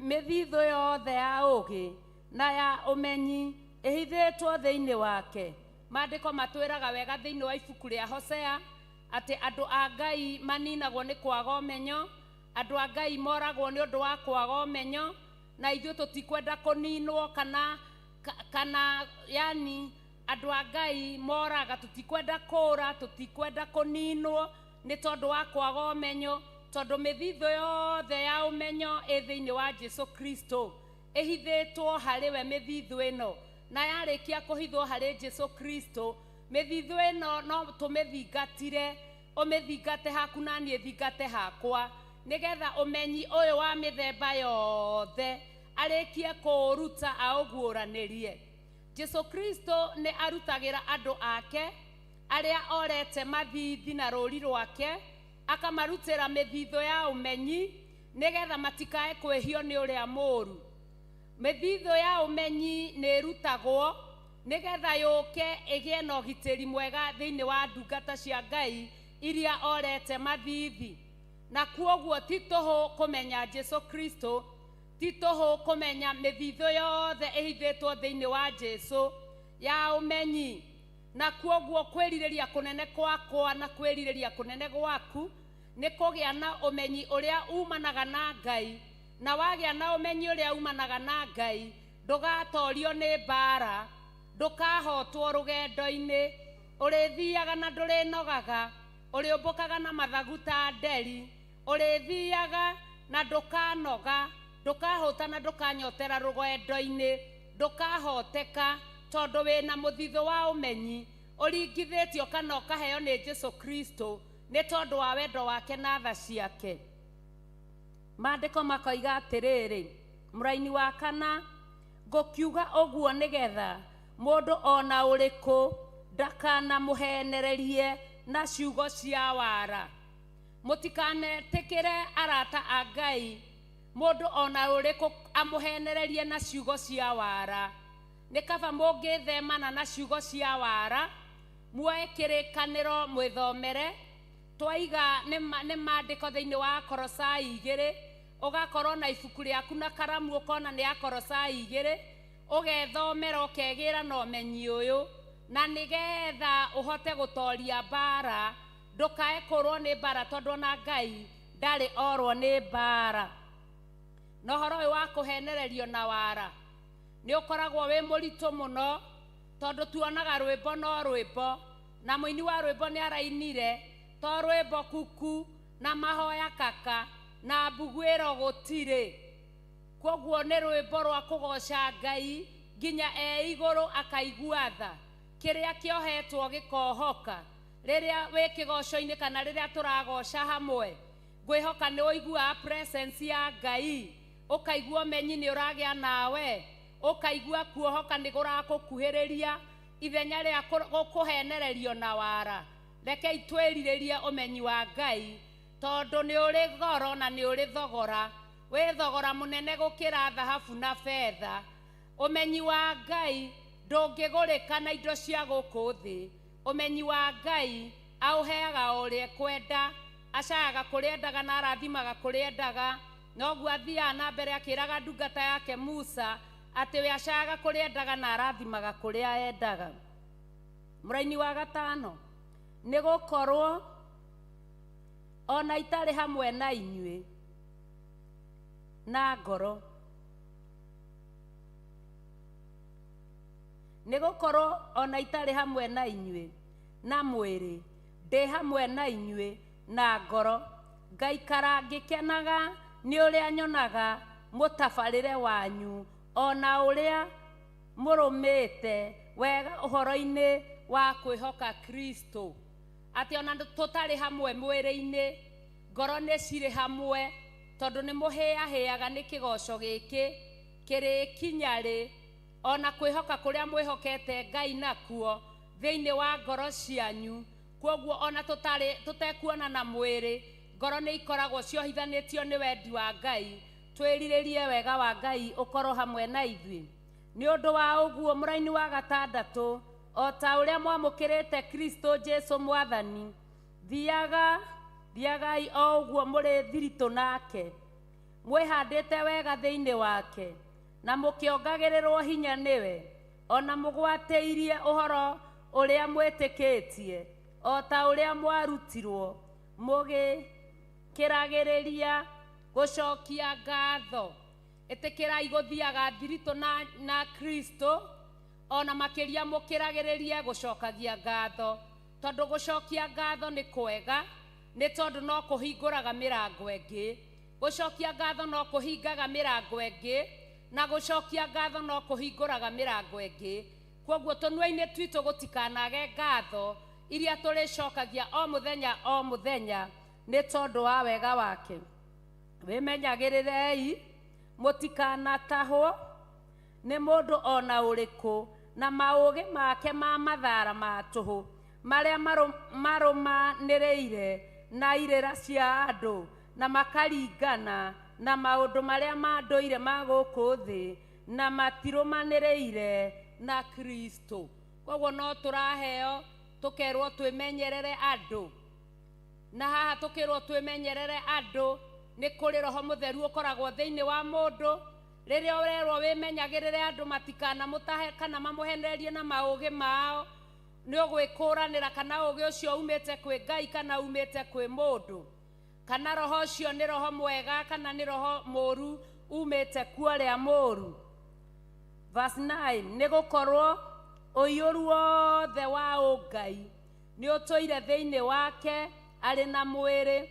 mĩthithũ yothe ya ũũgĩ na ya ũmenyi ĩhithĩtwo thĩinĩ wake. Maandĩko matwĩraga wega thĩinĩ wa ibuku rĩa Hosea atĩ andũ a Ngai maninagwo nĩ kwaga ũmenyo, andũ a Ngai moragwo nĩ ũndũ wa kwaga ũmenyo, na ithuĩ tũtikwenda kũninwo kana yani andũ a Ngai moraga, tũtikwenda kũra, tũtikwenda kũninwo nĩ tondũ wa kwaga ũmenyo, tondũ mĩthithũ yothe ya ũmenyo ĩ thĩinĩ wa Jesu Kristo, ĩhithĩtwo harĩ we mĩthithũ ĩno, na yarĩkia kũhithwo harĩ Jesu Kristo, mĩthithũ ĩno no tũmĩthingatire, ũmĩthingate haku na niĩ thingate hakwa, nĩgetha ũmenyi ũyũ wa mĩthemba yothe arĩkie kũũruta aũguũranĩrie. Jesu Kristo nĩ arutagĩra andũ ake arĩa orete mathithi na rũri rwake, akamarutĩra mĩthithũ ya ũmenyi nĩgetha matikae kwĩhio nĩ ũrĩa mũũru. Mĩthithũ ya ũmenyi nĩ ĩrutagwo nĩgetha yũke ĩgĩe na ũgitĩri mwega thĩinĩ wa ndungata cia Ngai iria orete mathithi. Na kuoguo ti tũhũ kũmenya Jesu Kristo, ti tũhũ kũmenya mĩthithũ yothe ĩhithĩtwo thĩinĩ wa Jesu ya ũmenyi. Na kuoguo kwĩrirĩria kũnene kwakwa na kwĩrirĩria kũnene gwaku nĩ kũgĩa na ũmenyi ũrĩa umanaga na Ngai, na wagĩa na ũmenyi ũrĩa umanaga na Ngai ndũgatorio nĩ mbara, ndũkahotwo rũgendo-inĩ, ũrĩthiaga na ndũrĩnogaga, ũrĩũmbũkaga na mathagu ta nderi, ũrĩthiaga na ndũkanoga, ndũkahũta na ndũkanyotera rũgendo-inĩ, ndũkahoteka tondũ wĩna mũthithũ wa ũmenyi ũringithĩtio kana ũkaheo nĩ Jesu Kristo nĩ tondũ wa wendo wake na tha ciake. Maandĩko makoiga atĩrĩrĩ, mũraini wa kana, ngũkiuga ũguo nĩgetha mũndũ ona ũrĩkũ ndakanamũhenererie na ciugo cia wara. Mũtikanetĩkĩre arata a Ngai mũndũ ona ũrĩkũ amũhenererie na ciugo cia wara. Nĩ kaba mũngĩthemana na ciugo cia wara, muoe kĩrĩkanĩro mwĩthomere. Twaiga nĩ maandĩko thĩinĩ wa Kolosai 2, ũgakorwo na ibuku rĩaku na karamu ũkona nĩ ya Kolosai 2, ũgethomera ũkegĩra na ũmenyi ũyũ, na nĩgetha ũhote gũtoria mbara, ndũkae kũrwo nĩ mbara tondũ ona Ngai ndarĩ orwo nĩ mbara. Na ũhoro ũyũ wa kũhenererio na wara nĩ ũkoragwo wĩ mũritũ mũno, tondũ tuonaga rwĩmbo no rwĩmbo, na mũini wa rwĩmbo nĩ arainire to rwĩmbo kuku na mahoya kaka na mbuguĩro gũtirĩ. Kwoguo nĩ rwĩmbo rwa kũgoca Ngai nginya e igũrũ akaigua tha, kĩrĩa kĩohetwo gĩkohoka. Rĩrĩa wĩ kĩgoco-inĩ kana rĩrĩa tũragoca hamwe, ngwĩhoka nĩ ũiguaga presence ya Ngai, ũkaigua ũmenyi nĩ ũragĩa nawe, ũkaigua kuohoka nĩ kũrakũkuhĩrĩria ithenya rĩa kũhenererio na wara. Rekei twĩrirĩrie ũmenyi wa Ngai tondũ nĩ ũrĩ goro na nĩ ũrĩ thogora, wĩ thogora mũnene gũkĩra thahabu na betha. Ũmenyi wa Ngai ndũngĩgũrĩka na indo cia gũkũ thĩ. Ũmenyi wa Ngai aũheaga o ũrĩa ekwenda, acayaga kũrĩa endaga na arathimaga kũrĩa endaga. Noguo athiaga na mbere akĩraga ndungata yake Musa atĩ we acayaga kũrĩa endaga na arathimaga kũrĩa endaga. Mũraini wa gatano, nĩ gũkorwo ona itarĩ hamwe na inyuĩ na ngoro, nĩ gũkorwo ona itarĩ hamwe na inyuĩ na mwĩrĩ, ndĩ hamwe na inyuĩ na ngoro, ngaikara ngĩkenaga nĩ ũrĩa nyonaga mũtabarĩre wanyu ona ũrĩa mũrũmĩte wega ũhoro-inĩ wa kwĩhoka Kristo. Atĩ ona tũtarĩ hamwe mwĩrĩ-inĩ, ngoro nĩ cirĩ hamwe, tondũ nĩ mũhĩahĩaga nĩ kĩgoco gĩkĩ kĩrĩkinya rĩ, ona kwĩhoka kũrĩa mwĩhokete Ngai nakuo thĩinĩ wa ngoro cianyu. Kwoguo ona tũtekuona na mwĩrĩ, ngoro nĩ ikoragwo ciohithanĩtio nĩ wendi wa Ngai. Twĩrirĩrie wega wa Ngai ũkorwo hamwe na ithuĩ. Nĩ ũndũ wa ũguo mũraini wa gatandatũ, o ta ũrĩa mwamũkĩrĩte Kristo Jesu Mwathani, thiagai o ũguo mũrĩ thiritũ nake, mwĩhandĩte wega thĩinĩ wake, na mũkĩongagĩrĩrwo hinya nĩwe, ona mũgwatĩirie ũhoro Ũrĩa mwĩtĩkĩtie, o ta ũrĩa mwarutirwo, mũgĩkĩragĩrĩria gũcokia ngatho. Ĩtĩkĩrai gũthiaga thiritũ na, na Kristo, ona makĩria mũkĩragĩrĩrie gũcokagia ngatho, tondũ gũcokia ngatho nĩ kwega, nĩ tondũ no kũhingũraga mĩrango ĩngĩ. Gũcokia ngatho no kũhingaga mĩrango ĩngĩ, na gũcokia ngatho no kũhingũraga mĩrango ĩngĩ. Kwoguo tũnua-inĩ twitũ gũtikanage ngatho iria tũrĩcokagia o mũthenya o mũthenya nĩ tondũ wa wega wake. Wĩmenyagĩrĩrei mũtikanatahwo nĩ mũndũ o na ũrĩkũ na maũũgĩ make ma mathara ma tũhũ marĩa marũmanĩrĩire na irĩra cia andũ na makaringana na maũndũ marĩa ma ndũire ma gũkũ thĩ na matirũmanĩrĩire na Kristo. Koguo no tũraheo tũkerwo twĩmenyerere andũ. Na haha tũkĩrwo twĩmenyerere andũ, nĩ kũrĩ roho mũtheru ũkoragwo thĩinĩ wa mũndũ. Rĩrĩa ũrerwo wĩmenyagĩrĩre andũ matikanamũtahe kana mamũhenererie na maũgĩ mao, nĩ ũgwĩkũranĩra kana ũgĩ ũcio umĩte kwĩ Ngai kana umĩte kwĩ mũndũ, kana roho ũcio nĩ roho mwega kana nĩ roho mũru umĩte kuo ũrĩa mũru. Verse 9, nĩ gũkorwo ũiyũru wothe wa ũngai nĩ ũtũire thĩinĩ wake arĩ na mwĩrĩ,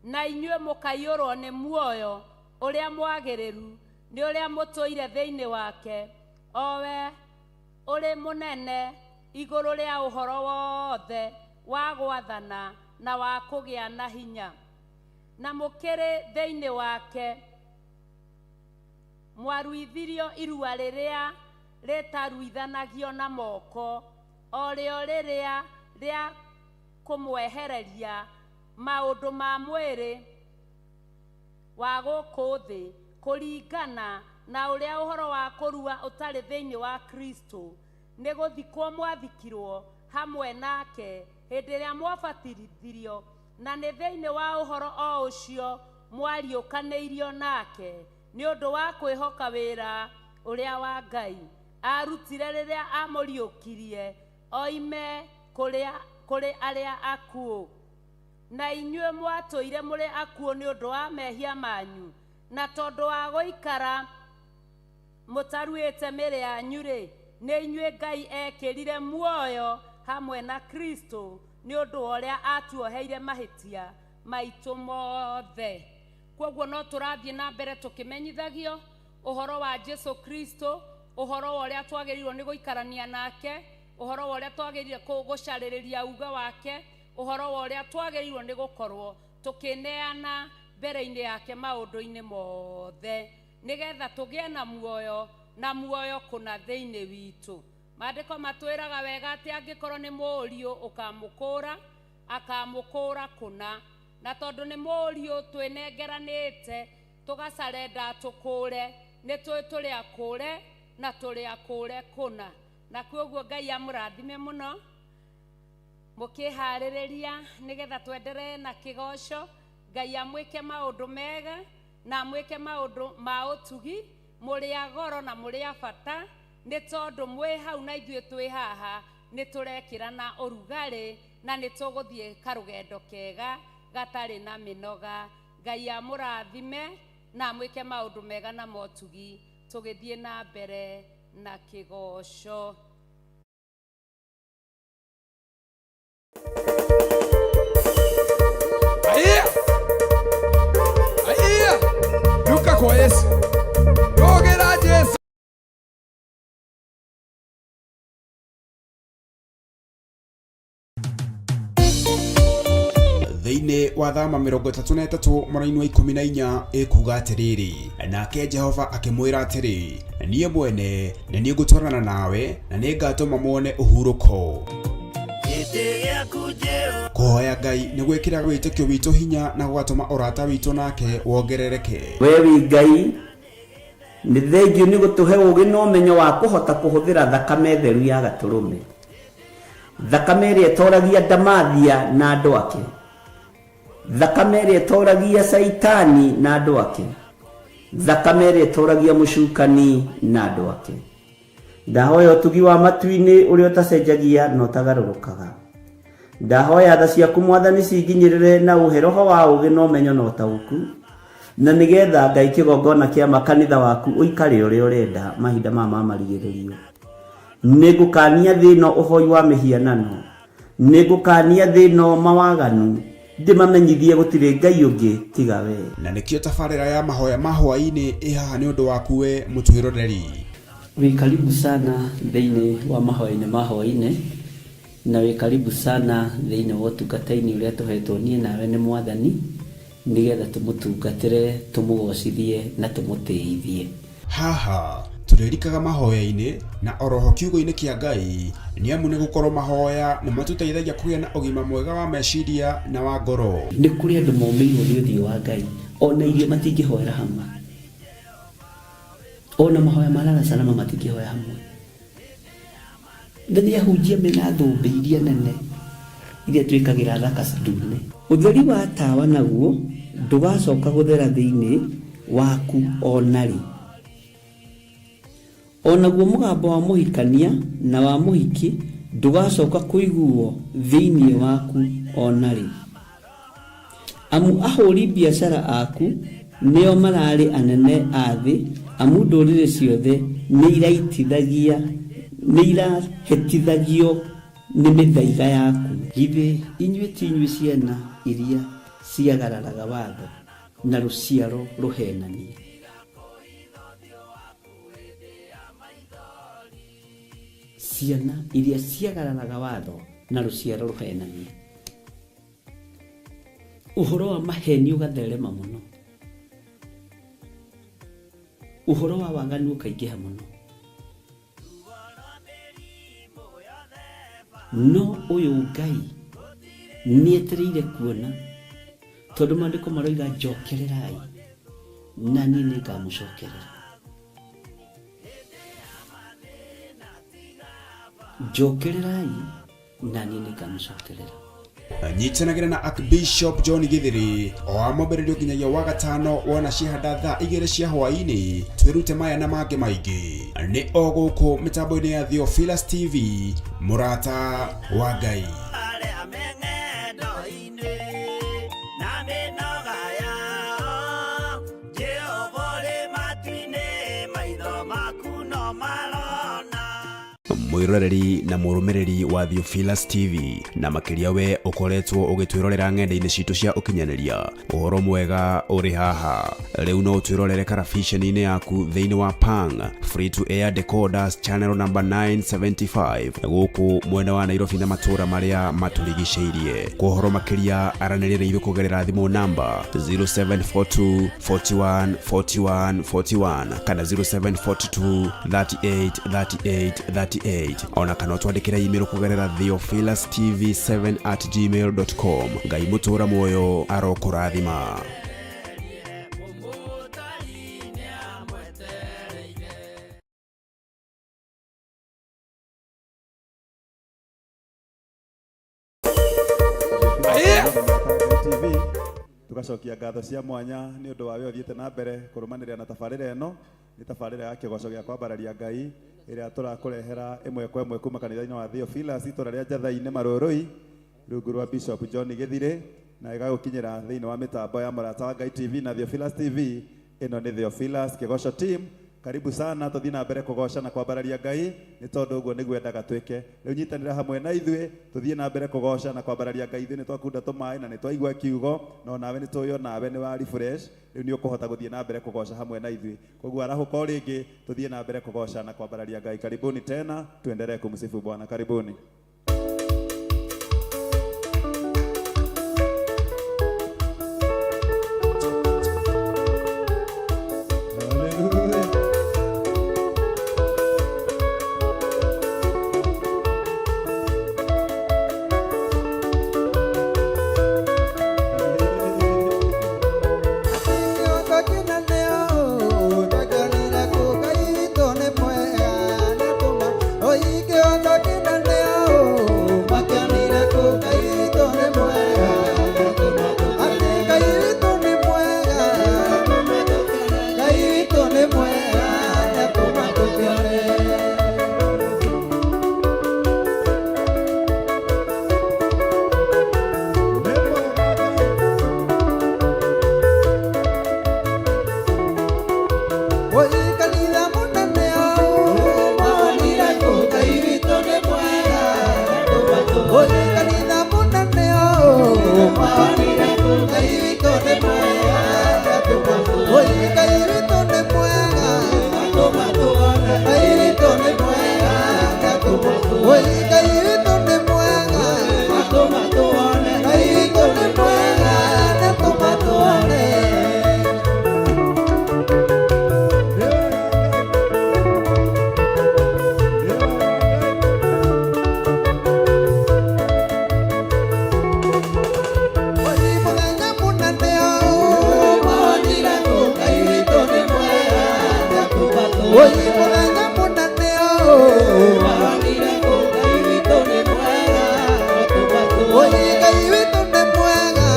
na inyuĩ mũkaiyũrwo nĩ muoyo ũrĩa mwagĩrĩru nĩ ũrĩa mũtũire thĩinĩ wake, o we ũrĩ mũnene igũrũ rĩa ũhoro wothe wa gwathana na wa kũgĩa na hinya. Na mũkĩrĩ thĩinĩ wake mwaruithirio irua rĩrĩa rĩtaruithanagio na moko, o rĩo rĩrĩa rĩa kũmwehereria maũndũ ma mwĩrĩ wa gũkũ thĩ, kũringana na ũrĩa ũhoro wa kũrua ũtarĩ thĩinĩ wa Kristo. Nĩ gũthikwo mwathikirwo hamwe nake hĩndĩ ĩrĩa mwabatithirio, na nĩ thĩinĩ wa ũhoro o ũcio mwariũkanĩirio nake nĩ ũndũ wa kwĩhoka wĩra ũrĩa wa Ngai aarutire rĩrĩa amũriũkirie oime kũrĩ arĩa akuũ. Na inyuĩ mwatũire mũrĩ akuũ nĩ ũndũ wa mehia manyu, na tondũ wa gũikara mũtaruĩte mĩĩrĩ yanyu-rĩ, nĩ inyuĩ Ngai ekĩrire muoyo hamwe na Kristo nĩ ũndũ wa ũrĩa atuoheire mahĩtia maitũ mothe. Kwoguo no tũrathiĩ na mbere tũkĩmenyithagio ũhoro wa Jesu Kristo, ũhoro wa ũrĩa twagĩrĩirwo nĩ gũikarania nake, ũhoro wa ũrĩa twagĩrĩire gũcarĩrĩria uga wake, ũhoro wa ũrĩa twagĩrĩirwo nĩ gũkorwo tũkĩneana mbere-inĩ yake maũndũ-inĩ mothe, nĩgetha tũgĩe na muoyo na muoyo kũna thĩinĩ witũ. Maandĩko matwĩraga wega atĩ angĩkorwo nĩ mũriũ ũkamũkũra, akamũkũra kũna. Na tondũ nĩ mũriũ twĩnengeranĩte tũgacarenda tũkũre, nĩ tũĩ tũrĩ akũre na tũrĩ akũre kũna. Na kwoguo Ngai amũrathime mũno mũkĩharĩrĩria nĩgetha twenderee na kĩgoco. Ngai amwĩke maũndũ mega na amwĩke maũndũ ma ũtugi, mũrĩ a goro na mũrĩ a bata, nĩ tondũ mwĩ hau na ithuĩ twĩ haha nĩ tũrekĩrana ũrugarĩ na nĩ tũgũthiĩ karũgendo kega gatarĩ na mĩnoga. Ngai amũrathime na amwĩke maũndũ mega na motugi tũgĩthiĩ na mbere na kĩgoco. Aiya! Aiya! Ruka kwa Yesu. Rogera Jesu. Thĩinĩ wa thama 33 mũraini wa 14 ĩkuga atĩrĩrĩ, nake Jehova akĩmwĩra atĩrĩ, niĩ mwene nĩ niĩ ngũtwarana nawe na nĩ ngatũma muone ũhurũko. Kũhoya Ngai nĩ gwĩkĩraga wĩtĩkio witũ hinya na gũgatũma ũrata witũ nake wongerereke. We wĩ Ngai, nĩ thengiũ nĩ gũtũhe ũũgĩ na ũmenyo wa kũhota kũhũthĩra thakame theru ya Gatũrũme, thakame ĩrĩa ĩtoragia ndamathia na andũ ake, thakame ĩrĩa ĩtoragia Caitani na andũ ake, thakame ĩrĩa ĩtoragia mũcukani na andũ ake. Ndahoya ũtugi wa matu-inĩ ũrĩa ũtacenjagia na ũtagarũrũkaga. Ndahoya tha ciaku Mwathani cinginyĩrĩre na ũhe roho wa ũũgĩ na ũmenyo na ũtaũku, na nĩgetha Ngai kĩgongona kĩa makanitha waku ũikare ũrĩa ũrenda mahinda maya ma marigĩrĩrio. Nĩngũkania thĩ ĩno ũhoi wa mĩhianano, nĩngũkania thĩ ĩno mawaganu, ndĩmamenyithie gũtirĩ Ngai ũngĩ tiga we. Na nĩkĩo tabarĩra ya mahoya ma hwaĩ-inĩ ĩ haha nĩ ũndũ waku we mũtwĩroreri. Wĩ karibu sana thĩinĩ wa mahoya-inĩ ma hwaĩ-inĩ, na wĩ karibu sana thĩinĩ wa ũtungata-inĩ ũrĩa tũhetwo niĩ nawe nĩ Mwathani, nĩgetha tũmũtungatĩre, tũmũgocithie na tũmũtĩithie. Haha tũrĩrikaga mahoya-inĩ na oroho kiugo-inĩ kĩa Ngai, nĩ amu nĩ gũkorwo mahoya nĩ matũteithagia kũgĩa na ũgima mwega wa meciria na wa ngoro. Nĩ kũrĩ andũ momĩirwo nĩ ũthiũ wa Ngai, ona irio matingĩhoera hamwe, ona mahoya ma lala salama matingĩhoya hamwe. Na nĩ ahunjia mena thũmbĩ iria nene iria twĩkagĩra thaka ndune. Ũtheri wa tawa naguo ndũgacoka gũthera thĩinĩ waku o na rĩ. O naguo mũgambo wa mũhikania na wa mũhiki ndũgacoka kũiguo thĩinĩ waku o na rĩ. Amu ahũri biacara aku nĩo mararĩ anene a thĩ, amu ndũrĩrĩ ciothe nĩ irahĩtithagio nĩ mĩthaiga yaku. Githĩ inyuĩ ti inyuĩ ciana iria ciagararaga watho na rũciaro rũhenanie? Ciana iria ciagararaga watho na rũciaro rũhenanie. Ũhoro wa maheni ũgatherema mũno, ũhoro wa waganu ũkaingĩha mũno. No ũyũ Ngai nĩetereire kuona, tondũ maandĩko maroiga njokererai na niĩ nĩngamũcokerera. Njokererai na niĩ nĩngamũcokerera. Nyitanagĩra na Archbishop John Githiri o wa mwambĩrĩrio nginyagia wa gatano wona ciahanda thaa igĩrĩ cia hwaĩ-inĩ, twĩrute maya na mangĩ maingĩ. Nĩ o gũkũ mĩtambo-inĩ ya Theophilus TV, mũrata wa Ngai. Mwiroreri na mũrũmĩrĩri wa Theophilus TV, na makĩria we ũkoretwo ũgĩtwĩrorera ng'enda-inĩ citũ cia ũkinyanĩria, ũhoro mwega ũrĩ haha. Rĩu no ũtwĩrorere karabiceni-inĩ yaku thĩinĩ wa Pang Free to Air Decoders channel number 975 gũkũ mwena wa Nairobi na matũũra marĩa matũrigicĩirie. Kwa ũhoro makĩria aranĩria na ithuĩ kũgerera thimũ namba 0742 41 41 41 kana 0742 38 38 38, ona kana ũtwandĩkĩre email kũgerera theophilustv7@gmail.com. Ngai mũtũũra muoyo arokũrathima. TV tugacokia ngatho cia mwanya nĩ ũndũ wa we ũthiĩte na mbere kũrũmanĩrĩra na tabarĩra ĩno. Nĩ tabarĩra ya kĩgoco gĩa kwambararia Ngai ĩrĩa tũrakũrehera ĩmwe kwa ĩmwe kuma kanitha-inĩ wa Theophilus itũra rĩa Njatha-inĩ Marũrũi rungu rwa Bishop John Githiri, na ĩgagũkinyĩra thĩinĩ wa mĩtambo ya Mũrata wa Ngai TV na Theophilus TV. Ĩno nĩ Theophilus Kĩgoco team. Karibu sana, tũthiĩ na mbere kũgoca na kwambararia Ngai nĩ tondũ ũguo nĩguo endaga twĩke. Rĩu nyitanĩra hamwe na ithuĩ tũthiĩ na mbere kũgoca na kwambararia Ngai. Ithuĩ nĩ twakunda tũmaĩ na nĩ twaigua kiugo, no nawe nĩ tũĩ onawe nĩ wa refresh. Rĩu nĩ ũkũhota gũthiĩ na mbere kũgoca hamwe na ithuĩ. Koguo arahũka o rĩngĩ tũthiĩ na mbere kũgoca na kwambararia Ngai. Karibuni tena, tuendelee kumsifu Bwana. Karibuni. Oike otakina neo. Oi mũthenya mũnene Maonire kũ Ngai witũ nĩ mwega, atũma Oi tuone. Ngai witũ nĩ mwega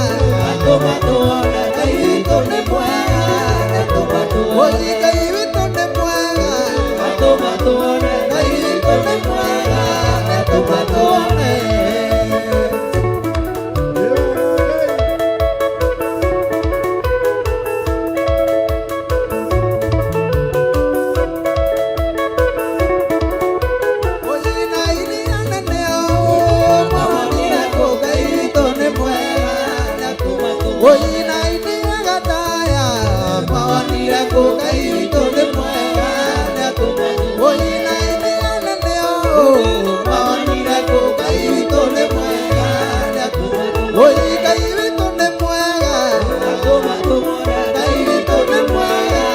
Atũma tuone Ngai witũ nĩ mwega, atũma Oi tuone. Ngai witũ nĩ mwega Atũma tuone Ngai witũ nĩ mwega, atũma tuone. Oi na iria nene Maonire kũ Ngai witũ nĩ mwega, atũma tuone. Oi na iria gataya Maonire kũ Ngai witũ nĩ mwega, atũma tuone. Oi na iria nene Maonire kũ Ngai witũ nĩ mwega, atũma tuone. Oi Ngai witũ nĩ mwega Atũma tuone Ngai witũ nĩ mwega,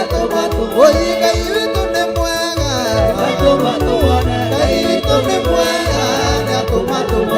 atũma tuone. Oi Ngai witũ nĩ mwega Atũma tuone Ngai witũ nĩ mwega nĩatũma tuone.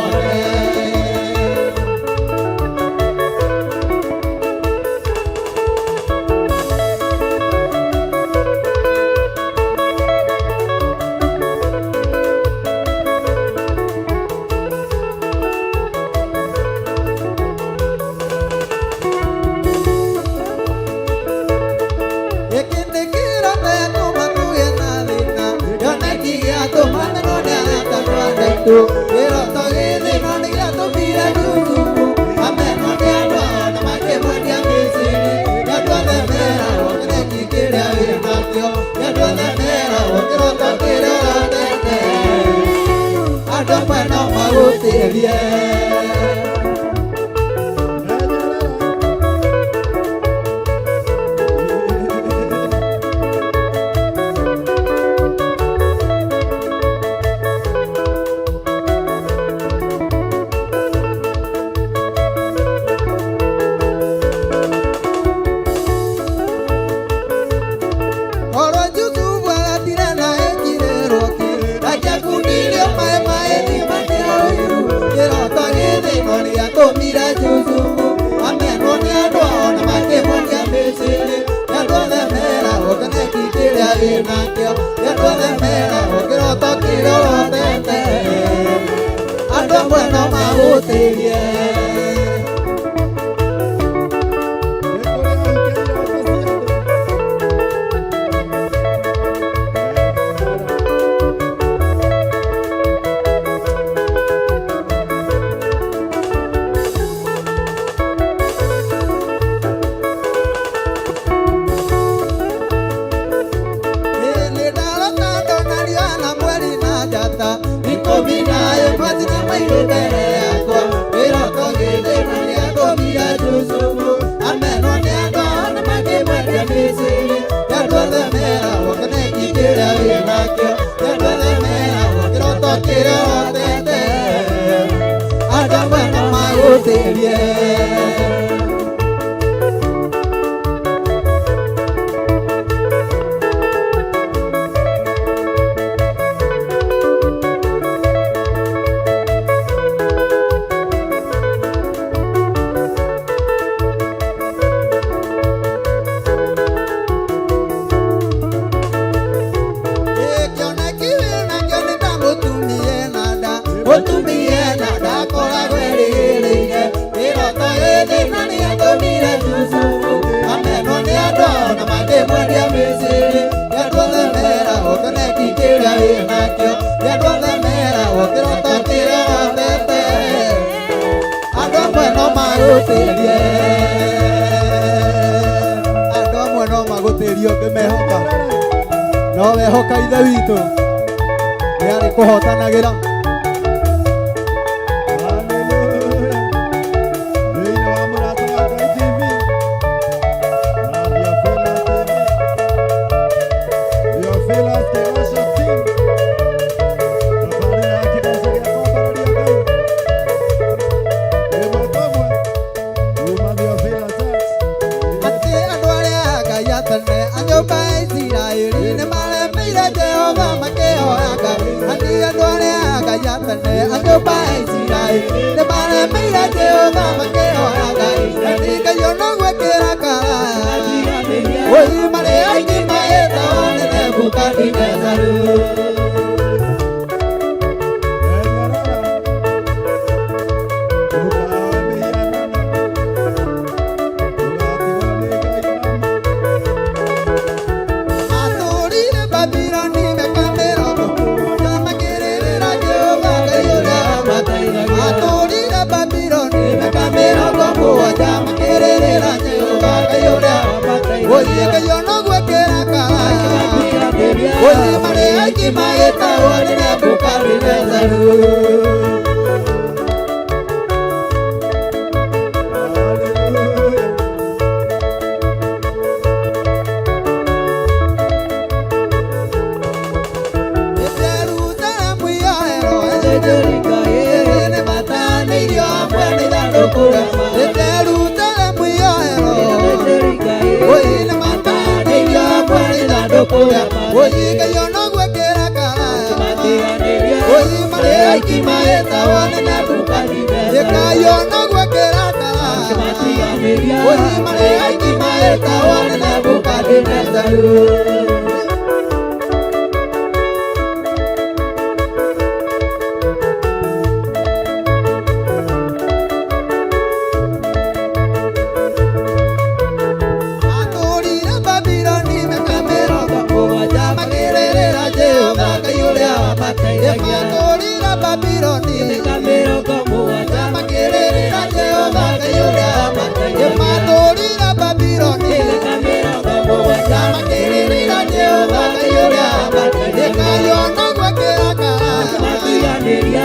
Gĩkĩ nĩ kĩroto gĩatũma tũgĩe na thĩna, kĩoneki gĩatũma menwo nĩ arata twandaitũ. Kĩroto gĩthĩ no nĩ gĩatũmire Jusufu amenwo nĩ andũ ao na makĩmwendia Misiri. Nĩ andũ othe meragwo kĩoneki kĩrĩa wĩ nakĩo, nĩ andũ othe meragwo kĩroto kĩrĩa ũrotete. Andũ amwe no magũtĩrie. Korwo Jusufu aratire na ekirĩrwo kĩ, angĩakundirio maĩ maĩ thima kĩa ũiru. Kĩroto gĩthĩno nĩgĩatũmire Jusufu amenwo nĩ andũ ao na makĩmwendia Misiri. Nĩ andũ othe meragwo kĩoneki kĩrĩa wĩ nakĩo, nĩ andũ othe meragwo kĩroto kĩrĩa ũrotete. Andũ amwe no magũtĩrie. Nĩ ndarota ndona riũa na mweri na njata ikũmi na ĩmwe cinamairũ mbere yakwa. Kĩroto gĩthĩna nĩatũmire Jusufu amenwo nĩ andũ ao na makĩmwendia Misiri. Nĩ andũ othe meragwo kĩoneki kĩrĩa wĩ nakĩo, nĩ andũ othe meragwo kĩroto kĩrĩa ũrotete. Andũ amwe no magũtĩrie. Kĩoneki wĩ nakĩo nĩ ta mũtumia ena nda, mũtumia ena nda akoragwo erĩgĩrĩire. Kĩroto gĩthĩna nĩatũmire Jusufu amenwo nĩ andũ ao na makĩmwendia Misiri. Nĩ andũ othe meragwo kĩoneki kĩrĩa wĩ nakĩo, nĩ andũ othe meragwo kĩroto kĩrĩa ũrotete. Andũ amwe no magũtĩrie. Andũ amwe no magũtĩrie ũngĩmehoka no wehoka ithe witũ nĩ arĩ kũhotanagĩra. Thĩinĩ wa Mũrata wa Ngai TV na Theophilus TV, Theophilus Kĩgoco Team, thabarĩ ya kĩgoco gĩa kwambararia Ngai ĩmwe kwa ĩmwe kuma Theophilus Church. Atĩ andũ arĩa a Ngai a tene a nyũmba ya Isiraeli nĩ maremeire Jehova makĩhoya Ngai. Atĩ andũ arĩa a Ngai a tene a nyũmba ya Isiraeli nĩ maremeire Jehova makĩhoya Ngai. Atĩ Ngai ona gwĩkĩra kara. Oi marĩ aingĩ maĩtagwo nĩ Nebukadinezaru. Atũũrire Babiloni mĩaka mĩrongo mũgwanja makĩrĩrĩra Jehova Ngai ũrĩa wamateithagia. Atũũrire Babiloni mĩaka mĩrongo mũgwanja makĩrĩrĩra Jehova Ngai ũrĩa wamateithagia. Gũthiĩ Ngai ona gwĩkĩra kara. Gũthiĩ marĩ aingĩ magĩtahwo nĩ Nebukadinezaru. Jerusalemu yoerwo nĩ matanĩirio hamwe na ithandũkũ rĩa Jerusalemu yoerwo nĩ matanĩirio hamwe na ithandũkũ rĩa Gũthiĩ Ngai ona gwĩkĩra kara. Gũthiĩ marĩ aingĩ magĩtahwo nĩ Nebukadineza. Ngai ona gwĩkĩra kara. Gũthiĩ marĩ aingĩ magĩtahwo nĩ Nebukadinezaru. Atũũrire Babiloni mĩaka mĩrongo mũgwanja makĩrĩrĩra Jehova Ngai ũrĩa wamateithagia. Matũũrire Babiloni mĩaka mĩrongo mũgwanja makĩrĩrĩra Jehova Ngai ũrĩa wamateithagia. Matũũrire Babiloni mĩaka mĩrongo mũgwanja makĩrĩrĩra Jehova Ngai ũrĩa wamateithagia. Ngai ona gwĩkĩra kara.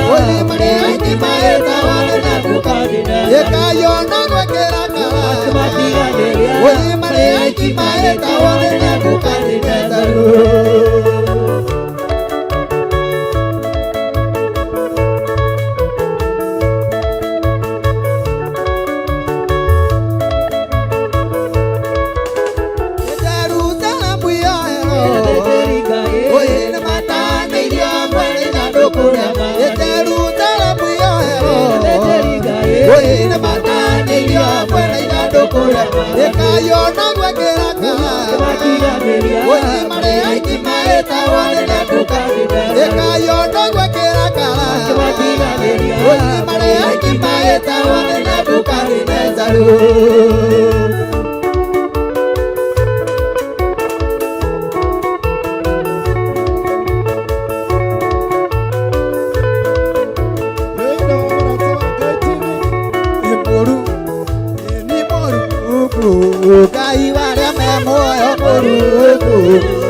Gũthiĩ marĩ aingĩ magĩtahwo nĩ Nebukadineza. Ngai ona gwĩkĩra kara. Gũthiĩ marĩ aingĩ magĩtahwo nĩ Nebukadinezaru. Jerusalemu yoerwo nĩ matanĩirio hamwe na ithandũkũ rĩa Jerusalemu yoerwo nĩ matanĩirio hamwe na ithandũkũ rĩa Ngai ona gwĩkĩra kara. Gũthiĩ marĩ aingĩ magĩtahwo nĩ Nebukadineza. Ngai ona gwĩkĩra kara. Gũthiĩ marĩ aingĩ magĩtahwo nĩ Nebukadinezaru. Mũru nĩ Mũrungu Ngai warĩa me muoyo Mũrungu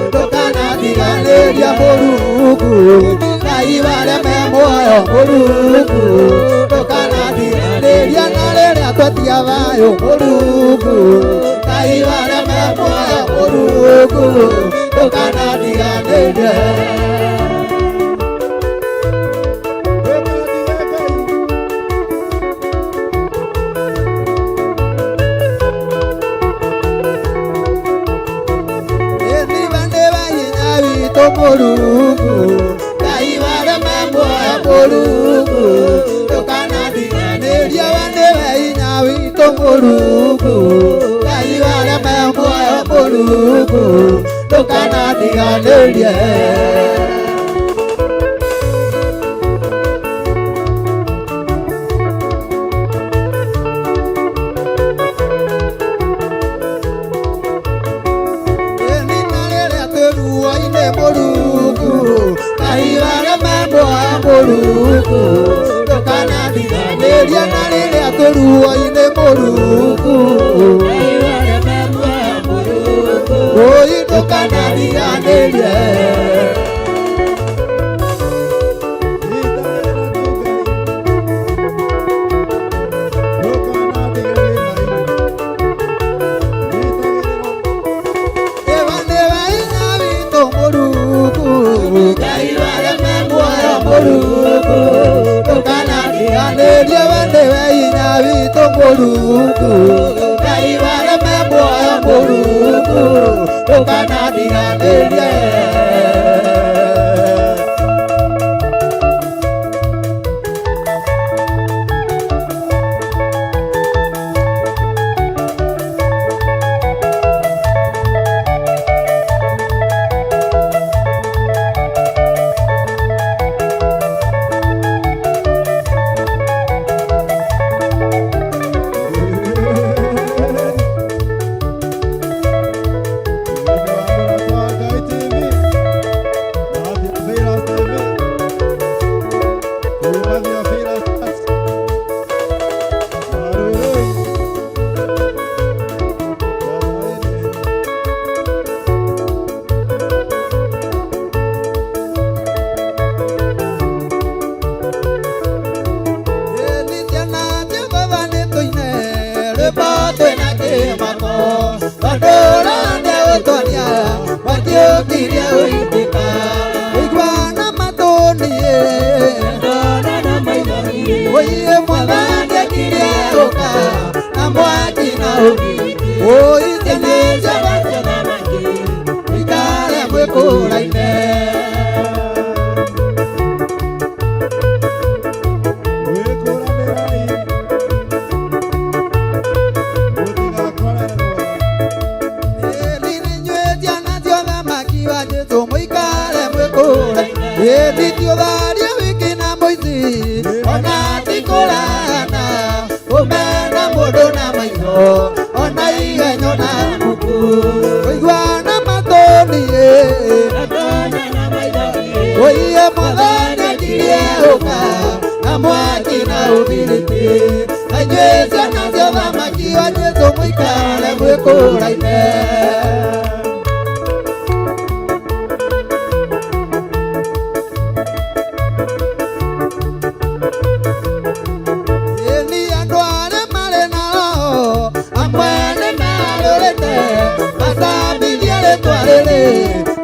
ndũkanatiganĩria Mũrungu Ngai warĩa me muoyo Mũrungu ndũkanatiganĩria na rĩrĩa twetia thayũ Mũrungu Ngai warĩa me muoyo Mũrungu ndũkanatiganĩrie. Niba niba hinya witũ Mũrungu Ngai warĩa me muoyo Mũrungu ndũkanatiganĩrie we nĩwe hinya witũ Mũrungu Ngai warĩa me muoyo Mũrungu ndũkanatiganĩrie. Nĩ na rĩrĩa twĩ ruo-inĩ Mũrungu Ngai warĩa me muoyo Mũrungu ndũkanatiganĩrie na rĩrĩa twĩ ruo-inĩ Mũrungu Oi ndũkanatiganĩrie. Ĩwa nĩwe hinya witũ Mũrungu Ngai warĩa me muoyo Mũrungu ndũkanatiganĩrie we nĩwe hinya witũ Mũrungu Ngai warĩa me muoyo Mũrungu ndũkanatiganĩrie. ũkirie ũitĩka ũigua na matũ niĩ Ndona na maitho niĩ Oiye mwathani akirie ũka na mwaki na ũgiti Oiye Ciana cia thamaki ikare mwĩkũraine Wĩkũranĩrei mũtigakorererwo. Inyuĩ ciana cia ũthamaki wa Jesũ mũikare mwĩkũraine Ĩni ti ũtharia wiki na mũici ona ti kũrana ũmena mũndũ na maitho ona igenyo na muku ũigua na matũ niĩ Ndona na maitho niĩ Oiye mwathani akirie ũka na mwaki na ũbiriti na inyuĩ ciana cia ũthamaki wa Jesũ mũikare mwĩkũraine. Ĩni andũ arĩa marĩ na roho amwe nĩ merũrĩte macambithie rĩtwa rĩrĩ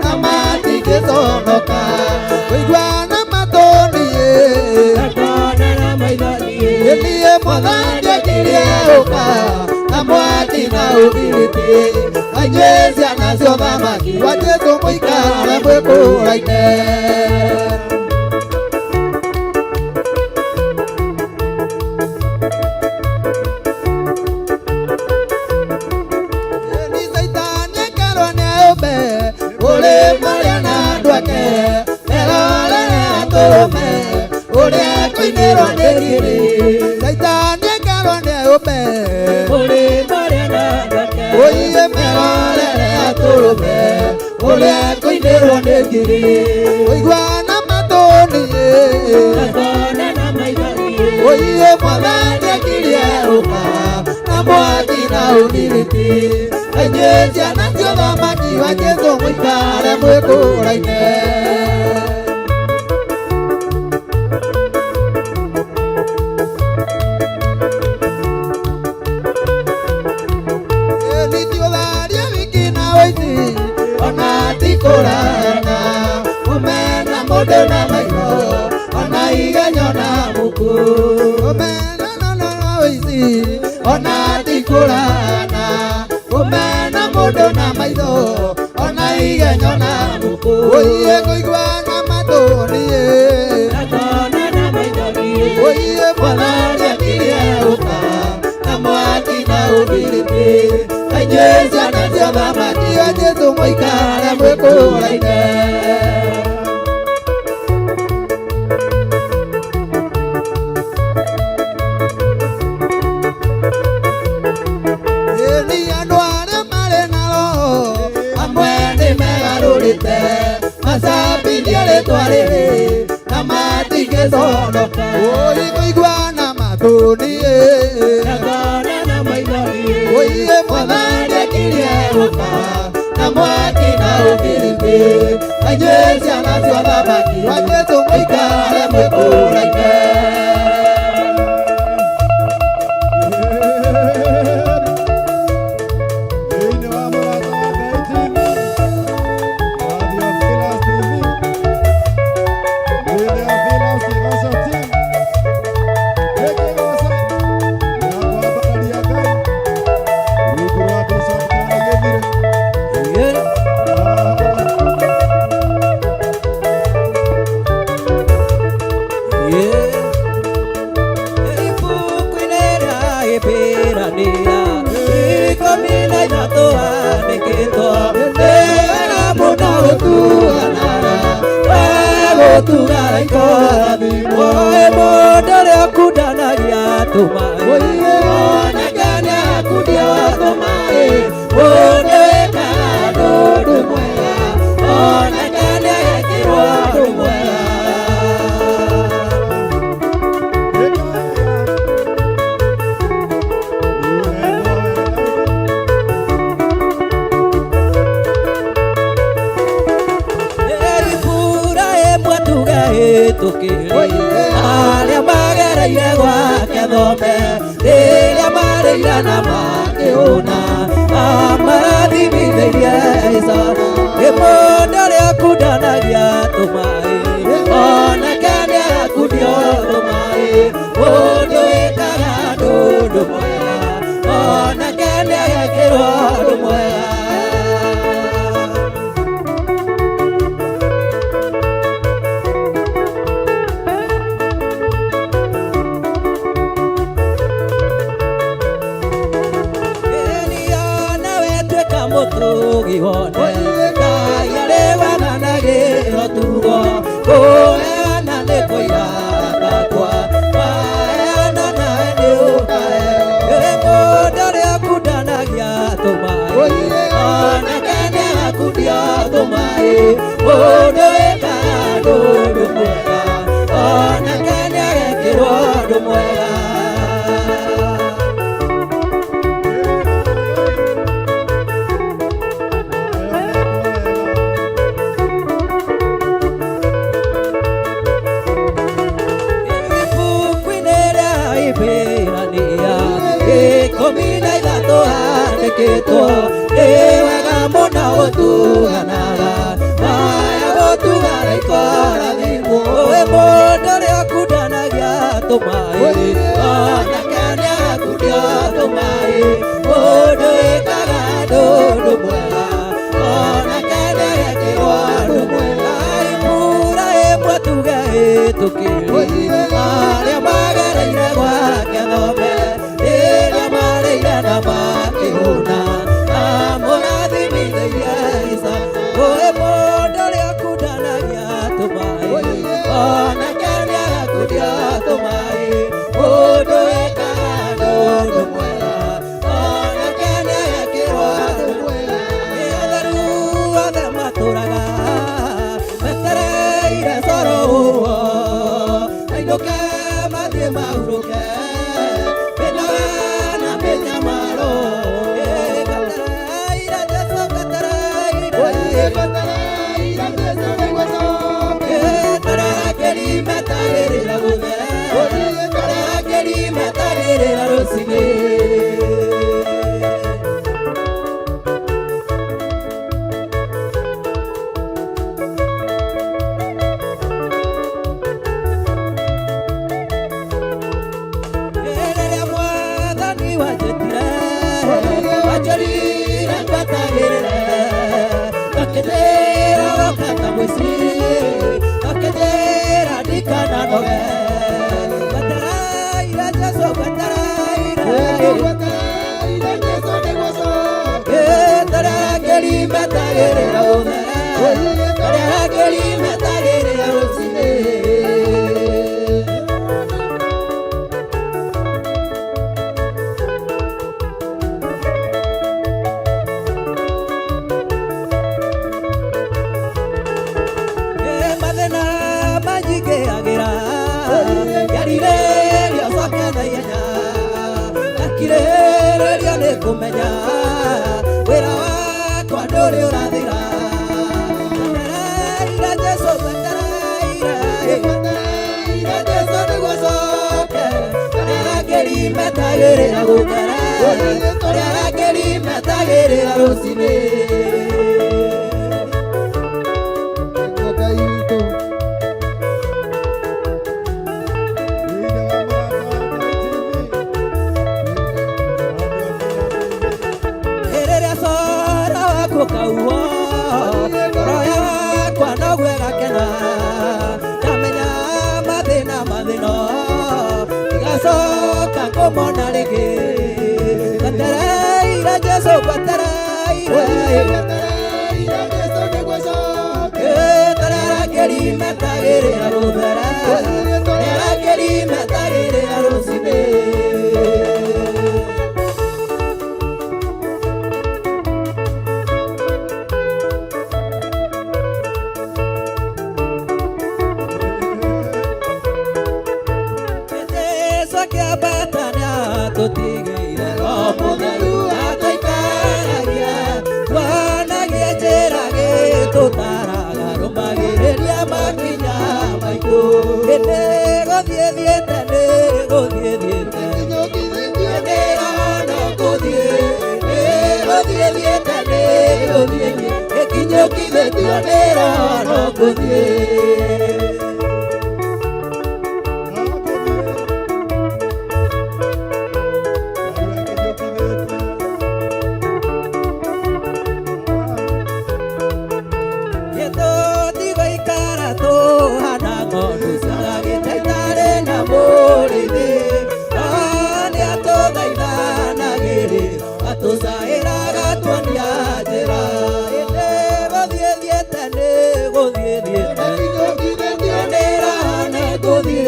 na matingĩconoka kũigua na matũ niĩ Ndona na maitho niĩ Niĩ mwathani akirie ũka na mwaki na ũbiriti na inyuĩ ciana cia ũthamaki wa Jesũ mũikare mwĩkũraine. Ni Caitani ekerwo nĩ aũmbe ũrĩ marĩa na andũ ake merorere atũrũme ũrĩa kũinĩrwo nĩ riri Caitani ekerwo nĩ aũmbe Ũrĩ marĩa na andũ ake oiye merorere atũrũme ũrĩa kũinĩrwo nĩ ngiri ũigua na matũ niĩ Ndona na maitho niĩ oiye mwathani akirie ũka na mwaki na ũbiriti na inyuĩ ciana cia ũthamaki wa Jesũ mũikare mwĩkũraine. Ĩni ti ũtharia wiki na ũici ona ti kũrana ũmena mũndũ na maitho ona igenyo na muku ũmena na ũici ona ti kũrana ũmena mũndũ na maitho ona igenyo na muku oiye kũigua na matũ niĩ Ndona na maitho niĩ oiye mwathani akirie ũka na mwaki na ũbiriti na inyuĩ ciana cia ũthamaki wa Jesũ mũikare mwĩkũraine. Ĩni andũ arĩa marĩ na roho amwe nĩ megarũrĩte macambithie rĩtwa rĩrĩ na matingĩconoka Oi kũigua na matũ niĩ Ndona na maitho niĩ Oiye mwathani akirie ũka na mwaki na ũbiriti na inyuĩ ciana cia ũthamaki wa Jesũ mũikare mwĩkũraine. Thĩinĩ wa Mũrata wa Ngai TV, wa Theophilus TV, nĩ Theophilus Kĩgoco Team, nĩ kĩgoco gĩa kwambararia Ngai rungu rwa Bishop John Gĩthirĩ. Ibuku-inĩ rĩa Ahibirania 13 andĩkĩtwo nĩ wega mũno gũtugana gũtuga ikorathimwo ĩ mũndũ ũrĩa ũkundanagia tũmaĩ onake nĩakundia tũmaĩ mũndũ wĩkaga ũndũ mwega onake nĩagekĩrwo ũndũ mwega. Iburahimu atuge arĩa magereire gwake thome rĩrĩa marĩire na makĩhũna amarathimithĩirie Isaaka. Mũndũ ũrĩa ũkundanagia tũmaĩ onake nĩagakundio tũmaĩ. Mũndũ wĩkaga ũndũ mwega onake nĩagekĩrwo ũndũ mwega. Ĩnia nawe tuĩka mũtugi wone Ngai arĩ wega na gĩrotugo kũheana nĩ kũira takwa waheana nawe nĩ ũkaheo. Ĩ mũndũ ũrĩa ũkundanagia tũmaĩ onake nĩagakundio tũmaĩ. Mũndũ wĩkaga ũndũ mwega onake nĩagekĩrwo ũndũ mwega. Ibuku-inĩ rĩa Iburania 13 handĩkĩtwo nĩ wega mũno gũtuganaga waya gũtugana ikorathimwo. Ĩ mũndũ ũrĩa ũkundanagia tũmaĩ onake nĩagakundio tũmaĩ. Mũndũ wĩkaga ũndũ mwega onake nĩagekĩrwo ũndũ mwega. Mbura ĩmwe tuge ĩtũkĩrie arĩa magereire gwake thome rĩrĩa marĩire na makĩhũna amũrathimithĩirie Isaka. Ĩ mũndũ ũrĩa ũkundanagia tũmaĩ onake nĩagakundio tũmaĩ. Mũndũ wĩkaga ũndũ mwega onake nĩagekĩrwo ũndũ mwega. Ĩ atheru othe matũraga metereire coro ũũ mainũke mathiĩ mahurũke mĩnoga na mĩnyamaro. Ĩ gatereire Jesũ gatereire Tarangĩri metagĩrĩra gũthera tarangĩri metagĩrĩra rũcinĩ. Rĩrĩa mwathani wanjĩtire wanjĩrire ngwetagĩrĩre ngakĩnjĩra woka ta mũici ngakĩnjĩra ndikananoge. Ngwetereire Jesũ ngwetereire Tarangĩri metagĩrĩra gũthera tarangĩri metagĩrĩra rũcinĩ. Mathĩna manjingĩagĩra ngerirĩria coke na ihenya ngakirĩrĩria nĩ kũmenya wĩra wakwa ndũrĩ ũrathira. Ngwetereire Jesũ ngwetereire Jesũ nĩguo coke arangĩri metagĩrĩra gũthera arangĩri metagĩrĩra rũcinĩ. Rĩrĩa cora waku kauo ngoro yakwa noguo ĩgakena ndamenya mathĩna mathĩno ndigacoka kũmona rĩngĩ. Ngwetereire Jesũ ngwetereire tarangĩri metagĩrĩra gũthera tarangĩri metagĩrĩra rũcinĩ. Jesũ akĩambata nĩatũtigĩire Roho Mũtheru atũikaragia tuonagie njĩra gĩtũtaraga rũmagĩrĩria makinya maitũ. Hĩndĩ Nginyũkithĩtio nĩ Roho no ngũthiĩ. Gĩtũtigũikara tũhana ng'ondu ciagagĩte itarĩ na mũrĩithi. Roho nĩatũthaithanagĩrĩra, atũcaĩra agatuonia njĩra. Ĩndĩ gũthiĩ thiĩte nĩ gũthiĩ thiĩte, nginyũkithĩtio nĩ Roho nĩ ngũthiĩ.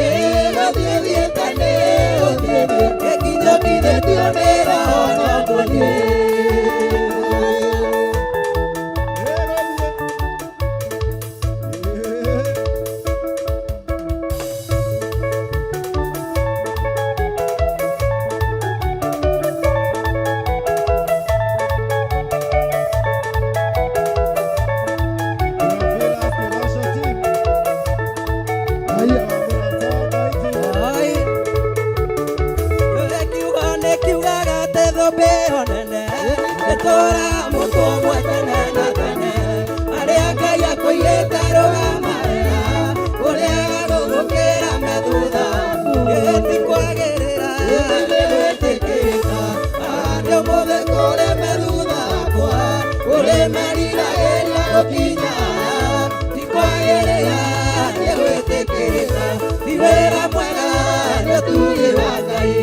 Ĩ gũthiĩ thiĩte nĩ gũthiĩ thiĩte, nginyũkithĩtio nĩ Roho no ngũthiĩ. Ai, kiugo nĩ kiugaga atĩ thũmbĩ ĩyo nene ĩtũũraga mũtwe ũmwe tene na tene. Arĩa Ngai akũigĩte rũgama wega, ũrĩa agũgũkĩra me thutha. Ĩ ti kwagĩrĩra nĩ gwĩtĩkĩrĩka, andũ ũmũthĩ kũrĩ me thutha wakwa, kũrĩ meriragĩria gũkinya. Ti kwagĩrĩra nĩ gwĩtĩkĩrĩka, ti wĩra mwega nĩ ũtugi wa Ngai.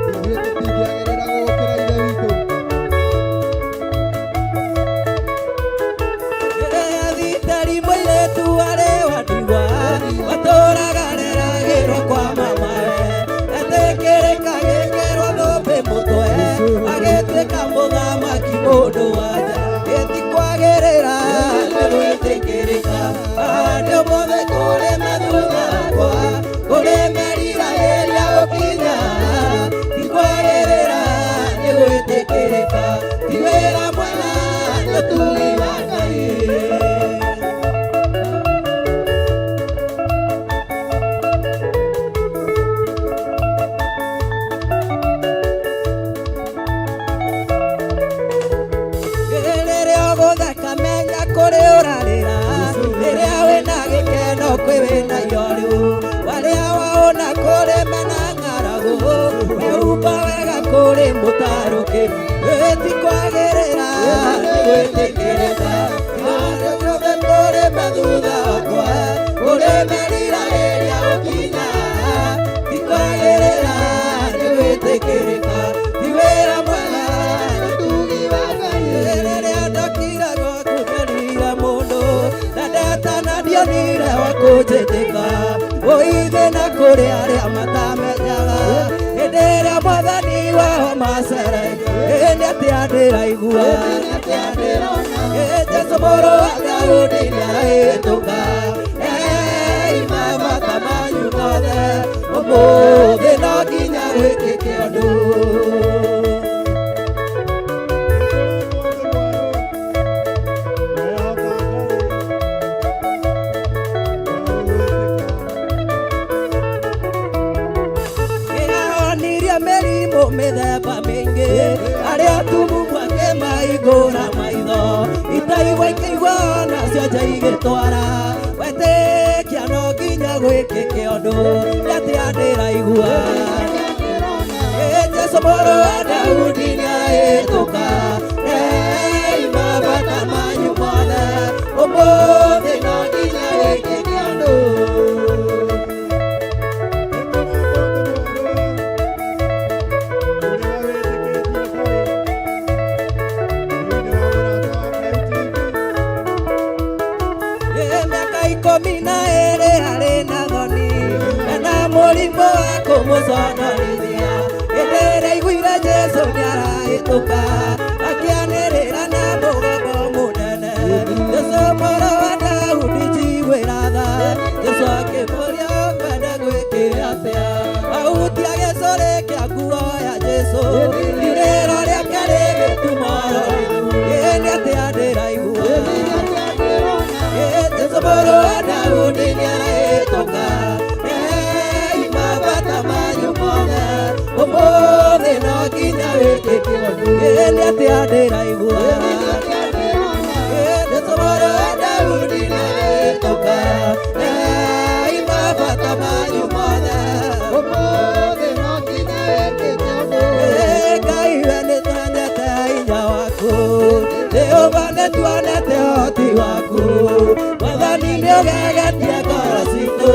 Ithuĩ tũtingĩagĩrĩra gũgũkĩra Ithe witũ. Thitari mũirĩtu arĩ wa ndigwa, watũũraga areragĩrwo kwa mamawe. Etĩkĩrĩka agĩkĩrwo thũmbĩ mũtwe, agĩtuĩka mũthamaki mũndũ wa nja. Ĩ ti kwagĩrĩra nĩ gwĩtĩkĩrĩka, andũ ũmũthĩ kũrĩ me thutha wakwa, kũrĩ meriragĩria gũkinya. Ti kwagĩrĩra nĩ gwĩtĩkĩrĩka, ti wĩra mwega nĩ ũtugi wa Ngai. Rĩrĩa ũgũtheka menya kũrĩ ũrarĩra, rĩrĩa wĩna gĩkeno kwĩ wĩna ihoru, arĩa waona kũrĩ mena ng'aragu, wehumba wega kũrĩ mũtarũkĩ. Ĩ ti kwagĩrĩra nĩ gwĩtĩkĩrĩka, andũ othe kũrĩ me thutha wakwa, kũrĩ meriragĩria gũkinya. Ti kwagĩrĩra nĩ gwĩtĩkĩrĩka, ti wĩra mwega nĩ ũtugi wa Ngai. Rĩrĩa ndokire gwaku ndonire mũndũ, na ndetana ndionire wa kũnjĩtĩka. Ũithe na kũrĩ arĩa matamenyaga, hĩndĩ ĩrĩa mwathani wao macereire, ĩ nĩ atĩa ndĩraigua? Ĩ Jesũ mũrũ wa Daudi nĩarahĩtũka. Ei mabata manyu mothe, ũmũthĩ no nginya gwĩkĩke ũndũ. Nĩahonirie mĩrimũ mĩthemba mĩingĩ, arĩa atumumu akĩmahingũra maitho, itaigua ikĩigua nacio nja igĩtwara. Wetĩkia no nginya gwĩkĩke ũndũ, nĩ atĩa ndĩraigua? Ĩ Jesũ mũrũ wa Daudi nĩarahĩtũka, ei mabata manyu mothe, ũmũthĩ no nginya gwĩkĩke ũndũ. Mĩaka ikũmi na ĩrĩ arĩ na thoni, ena mũrimũ wa kũmũconorithia. Hĩndĩ ĩrĩa aiguire Jesũ nĩarahĩtũka, akĩanĩrĩra na mũgambo mũnene, Jesũ mũrũ wa Daudi njiguĩra tha. Jesũ akĩmũũria ũkwenda gwĩkĩre atĩa? Ahutia gĩcũrĩ kĩa nguo ya Jesũ, irĩro rĩake rĩgĩtumoro. Ĩ nĩ atĩa ndĩraigua? Jesũ mũrũ wa Daudi nĩarahĩtũka, ei mabata manyu mothe, ũmũthĩ Ũmũthĩ no nginya wĩtĩkie ũndũ. Ĩ nĩ atĩa ndĩraigua? Ĩ nĩ tũmũrũ wa Daudi nĩahĩtũka. Ei mabata manyu mothe. Ũmũthĩ no nginya wĩtĩkie ũndũ. Ĩ Ngai we nĩtuonete hinya waku. Jehova nĩtuonete ũhoti waku. Mwathani nĩũgegetie ngoro citũ.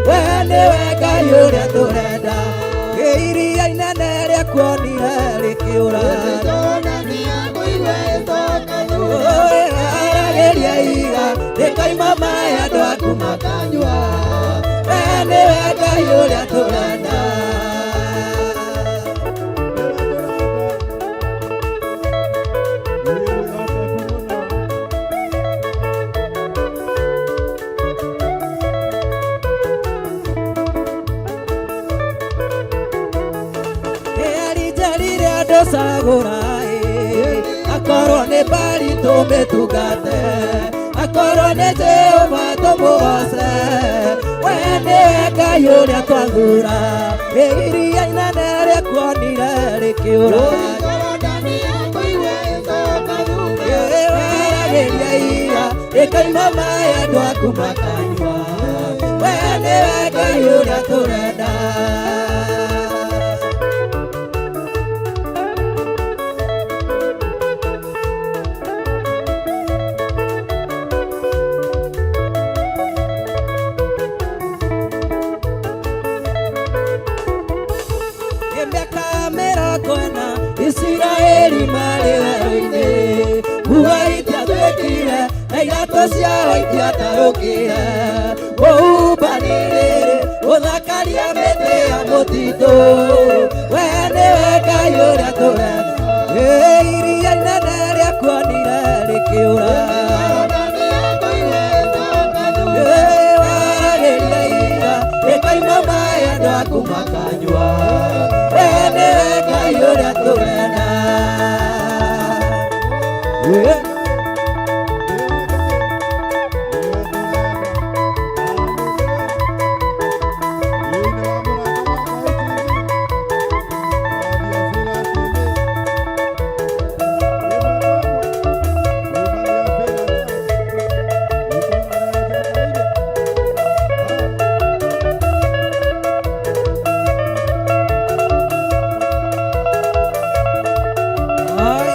We nĩwe Ngai ũrĩa tũrenda. Ĩ iria inene rĩakuonire rĩkĩũra. Jorodani yakũigua ĩcoka thutha. Ĩ waragĩria ihiga rĩkoima maĩ andũ aku makanyua. We nĩwe Ngai ũrĩa tũrenda. Ĩarijarire andũ cagũra ĩ, akorwo nĩ Bali tũmĩtungate, akorwo nĩ Jehova tũmũgoce, we nĩwe Ngai ũrĩa twathura. Ĩ iria inene rĩakuonire rĩkĩũra. Jorodani yakũigua ĩcoka thutha. Ĩ waragĩria ihiga rĩkoima maĩ andũ aku makanyua. We nĩwe Ngai ũrĩa tũrenda. Mĩaka mĩrongo ĩna Isiraeli marĩ werũ-inĩ, nguo itiatuĩkire na iratũ ciao itiatarũkire. Ũhumbani rĩrĩ gũthakaria mĩtĩ ya mũtitũ, we nĩwe Ngai ũrĩa tũrenda. Ĩ iria inene rĩakuonire rĩkĩũra. Jorodani yakũigua ĩcoka thutha. Ĩ waragĩria ihiga rĩkoima maĩ andũ aku makanyua. We nĩwe Ngai ũrĩa tũrenda. Ĩ. Ai.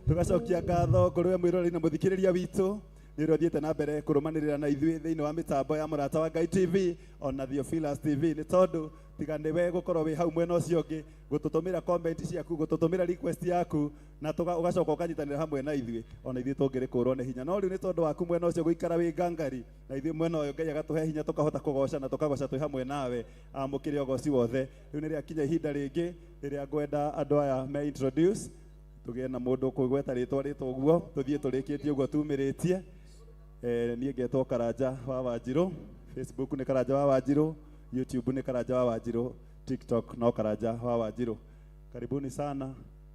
Tugacokia ngatho kuri we mwiroreri na muthikiriria witu ni ria thiete na mbere kurumanirira na ithuĩ thĩinĩ wa mĩtambo ya Mũrata wa Ngai TV ona Theophilus TV nĩ tondũ tiga nĩwe gũkorwo wĩ hau mwena ũcio ũngĩ gũtũtũmĩra comment ciaku gũtũtũmĩra request yaku na ũgacoka ũkanyitanĩra hamwe na ithuĩ ona ithuĩ tũngĩrĩkũrwo nĩ hinya no rĩu nĩ tondũ waku mwena ũcio gũikara wĩ ngangari na ithuĩ mwena ũyũ Ngai agatũhe hinya tũkahota kũgoca na tũkagoca twĩ hamwe nawe amũkĩre ũgoci wothe. Rĩu nĩ rĩakinya ihinda rĩngĩ rĩrĩa ngwenda andũ aya me introduce tugĩe na mũndũ ũkũgweta rĩtwa rĩtwa ũguo tũthiĩ tũrĩkĩtie ũguo tumĩrĩtie. Niĩ ngetwo Karanja wa Wanjirũ, Facebook nĩ Karanja wa Wanjirũ, YouTube nĩ Karanja wa Wanjirũ, TikTok no Karanja wa Wanjirũ. Karibuni sana,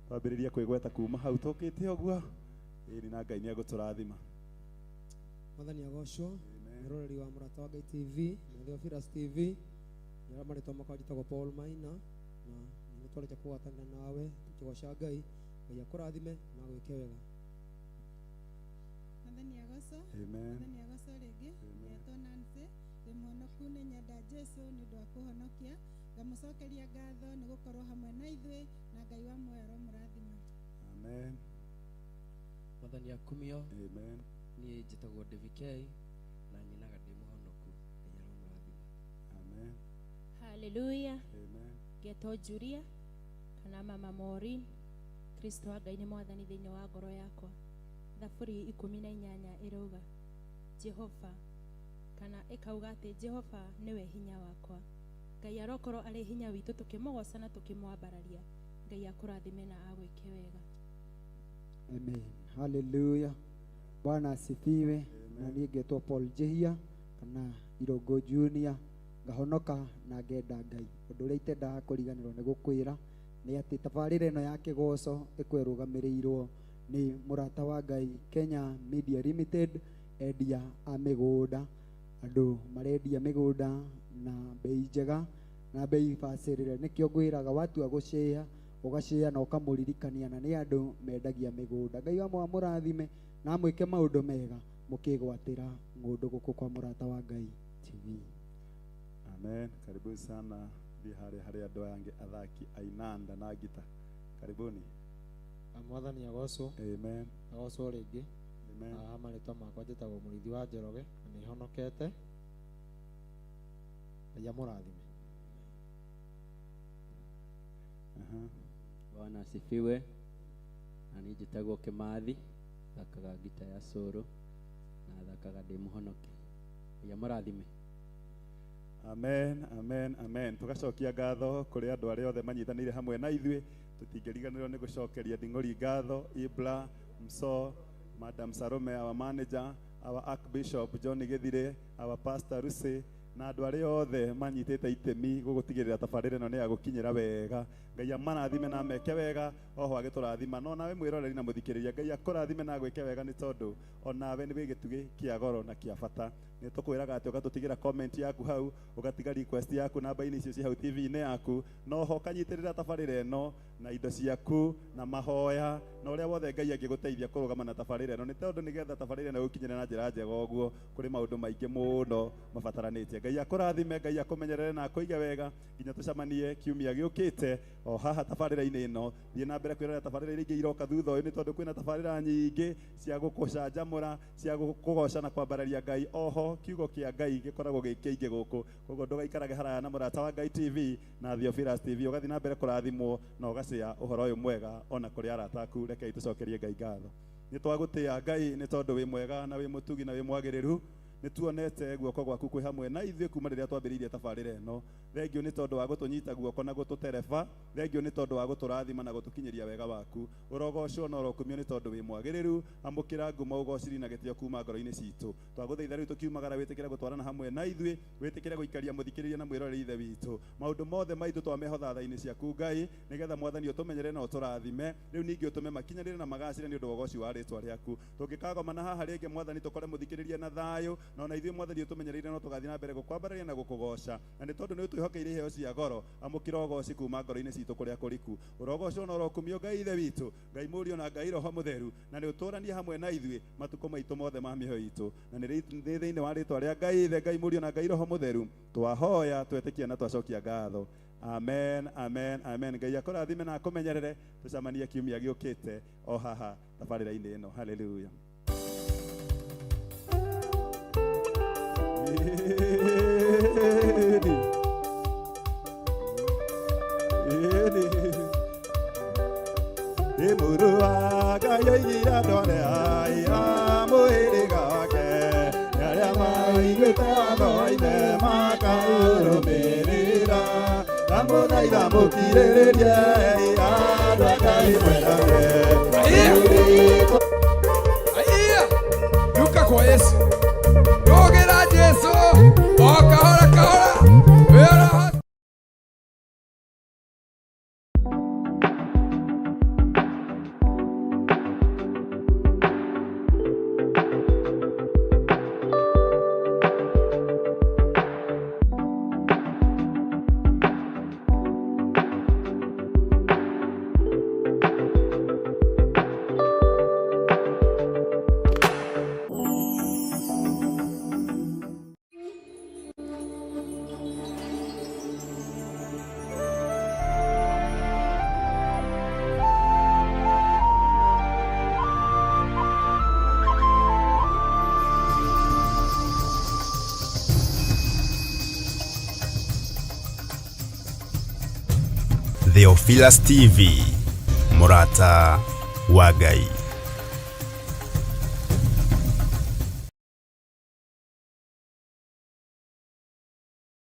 twambĩrĩrie kwĩgweta kuma hau tũkĩte ũguo. Ĩni na Ngai nĩegũtũrathima. Mwathani agocwo. Mwĩroreri wa Mũrata wa Ngai TV na Theophilus TV, nĩ marĩtwa makwa njĩtagwo Paul Maina na nĩ twarĩkia kũgwatanĩra nawe tũkĩgoca Ngai. Ngai akũrathime na agwĩke wega. Mwathani agocwo. Amen. Mwathani agocwo rĩngĩ. Ngetwo Nancy, ndĩ mũhonoku nĩ nyenda Jesũ nĩ ũndũ wa kũhonokia. Ngamũcokeria ngatho nĩ gũkorwo hamwe na ithuĩ na Ngai wa muoyo aromũrathima. Amen. Mwathani akumio. Amen. Niĩ njĩtagwo David K na nyinaga ndĩ mũhonoku. Ngai aromũrathima. Amen. Hallelujah. Amen. Ngetwo Julia kana Mama Maureen. Kristo wa Ngai nĩ mwathani thĩinĩ wa ngoro yakwa. Thaburi 18 ĩrauga Jehova, kana ĩkauga atĩ Jehova nĩwe hinya wakwa. Ngai arokorwo arĩ hinya witũ tũkĩmũgoca na tũkĩmwambararia. Ngai akũrathime na agwĩke wega. Amen. Hallelujah. Bwana asifiwe. Na niĩ ngetwo Paul Njihia kana Irongo Junior, ngahonoka na ngenda Ngai. Ũndũ ũrĩa itendaga kũriganĩrwo nĩ gũkwĩra nĩ atĩ tabarĩra ĩno ya kĩgoco ĩkwerũgamĩrĩirwo nĩ Mũrata wa Ngai Kenya Media Limited, endia a mĩgũnda, andũ marendia mĩgũnda na bei njega na bei bacĩrĩre. Nĩkĩo ngwĩraga watua gũcĩa ũgacĩa na ũkamũririkania na nĩ andũ mendagia mĩgũnda. Ngai wa amũrathime na amwĩke maũndũ mega mũkĩgwatĩra ng'ũndũ gũkũ kwa Mũrata wa Ngai TV. Amen. Karibu sana thiĩ harĩa harĩ andũ aya angĩ athaki a inanda na ngita. Karibuni. Mwathani agocwo. Amen. Agocwo rĩngĩ. Amen. Marĩtwa makwa njĩtagwo Mũrĩithi wa Njoroge na nĩhonokete. Ngai amũrathime. Bwana asifiwe. Na niĩ njĩtagwo Kĩmathi, thakaga ngita ya cũrũ na thakaga ndĩ mũhonoki. Ngai amũrathime. Amen, amen, amen. Tugacokia ngatho kũrĩ andũ arĩa othe manyitanĩire hamwe na ithuĩ. Tũtingĩriganĩrwo nĩ gũcokeria Nding'ũri ngatho, Ibra, Mso, Madam Salome, our manager, our Archbishop John Githire, our Pastor Lucy, Na andũ arĩa othe manyitĩte itemi gũgũtigĩrĩra tabarĩra ĩno nĩ yagũkinyĩra wega. Ngai amarathime na ameke wega oho agĩtũrathima. No nawe mwĩroreri na mũthikĩrĩria, Ngai akũrathime na agwĩke wega nĩ tondũ onawe nĩ wĩ gĩtugĩ kĩa goro na kĩa bata. Nĩ tũkwĩraga atĩ ũgatũtigĩra comment yaku hau, ũgatiga request yaku namba-inĩ icio ci hau TV-inĩ yaku, na oho ũkanyitĩrĩra tabarĩra ĩno na indo ciaku na mahoya na ũrĩa wothe Ngai angĩgũteithia kũrũgama na tabarĩra ĩno, nĩ tondũ nĩgetha tabarĩra ĩno ĩgũkinyĩre na njĩra njega ũguo kũrĩ maũndũ maingĩ mũno mabataranĩtie. Ngai akũrathime, Ngai akũmenyerere na akũige wega nginya tũcemanie kiumia gĩũkĩte o haha tabarĩra-inĩ ĩno. Thiĩ na mbere kwĩrorera tabarĩra iria ingĩ iroka thutha ũyũ, nĩ tondũ kwĩna tabarĩra nyingĩ cia gũkũcanjamũra, cia gũkũgoca na kwambararia Ngai. Oho kiugo kĩa Ngai gĩkoragwo gĩ kĩingĩ gũkũ, koguo ndũgaikarage haraya na Mũrata wa Ngai TV na Theophilus TV, ũgathiĩ na mbere kũrathimwo na ũgacĩa ũhoro ũyũ mwega ona kũrĩ arata aku. Rekei tũcokerie Ngai ngatho. Nĩ twagũtĩa Ngai nĩ tondũ wĩ mwega na wĩ mũtugi na wĩ mwagĩrĩru. Nĩ tuonete guoko gwaku kwĩ hamwe na ithuĩ kuma rĩrĩa twambĩrĩirie tabarĩra ĩno. Thengiũ nĩ tondũ wa gũtũnyita guoko na gũtũtereba. Thengiũ nĩ tondũ wa gũtũrathima na gũtũkinyĩria wega waku. Ũrogocwo na ũrokumio nĩ tondũ wĩ mwagĩrĩru. Amũkĩra ngumo, ũgociri na gĩtĩo kuma ngoro-inĩ citũ. Twagũthaitha rĩu tũkiumagara wĩtĩkĩre gũtwarana hamwe na ithuĩ, wĩtĩkĩre gũikaria mũthikĩrĩria na mwĩroreri Ithe witũ. Maũndũ mothe maitũ twamehotha tha-inĩ ciaku Ngai, nĩgetha Mwathani ũtũmenyere na ũtũrathime. Rĩu ningĩ ũtũme makinyanĩre na magacĩre nĩ ũndũ wa ũgoci wa rĩtwa rĩaku. Tũngĩkagomana haha rĩngĩ Mwathani tũkore mũthikĩrĩria na thayũ, na ona ithuĩ Mwathani ũtũmenyereire no tũgathiĩ na mbere gũkwambararia na gũkũgoca. Na nĩ tondũ nĩ ũtwĩhokeire iheo cia goro, amũkĩra ũgoci kuma ngoro-inĩ citũ kũrĩa kũriku. Ũrogocwo na ũrokumio Ngai Ithe witũ, Ngai Mũriũ na Ngai Roho Mũtheru, na nĩ ũtũranie hamwe na ithuĩ matukũ maitũ mothe ma mĩoyo itũ. Na nĩ thĩinĩ wa rĩtwa rĩa Ngai Ithe, Ngai Mũriũ na Ngai Roho Mũtheru twahoya, twetĩkia na twacokia ngatho. Amen, amen, amen. Ngai akũrathime na akũmenyerere. Tũcemanie kiumia gĩũkĩte o haha tabarĩra-inĩ ĩno. Hallelujah. Ĩ mũrũ wa Ngai oigire andũ arĩa a mũhĩrĩga wake, nĩ arĩa maiguĩte watho wa ithe makaũrũmĩrĩra. Ndamũthaitha mũkirĩrĩrie, andũ a Ngai mwendane. Aiya, duka kwa Yesu, rũgĩra Jesu o kahora kahora, wĩra. Theophilus TV, Mũrata wa Ngai.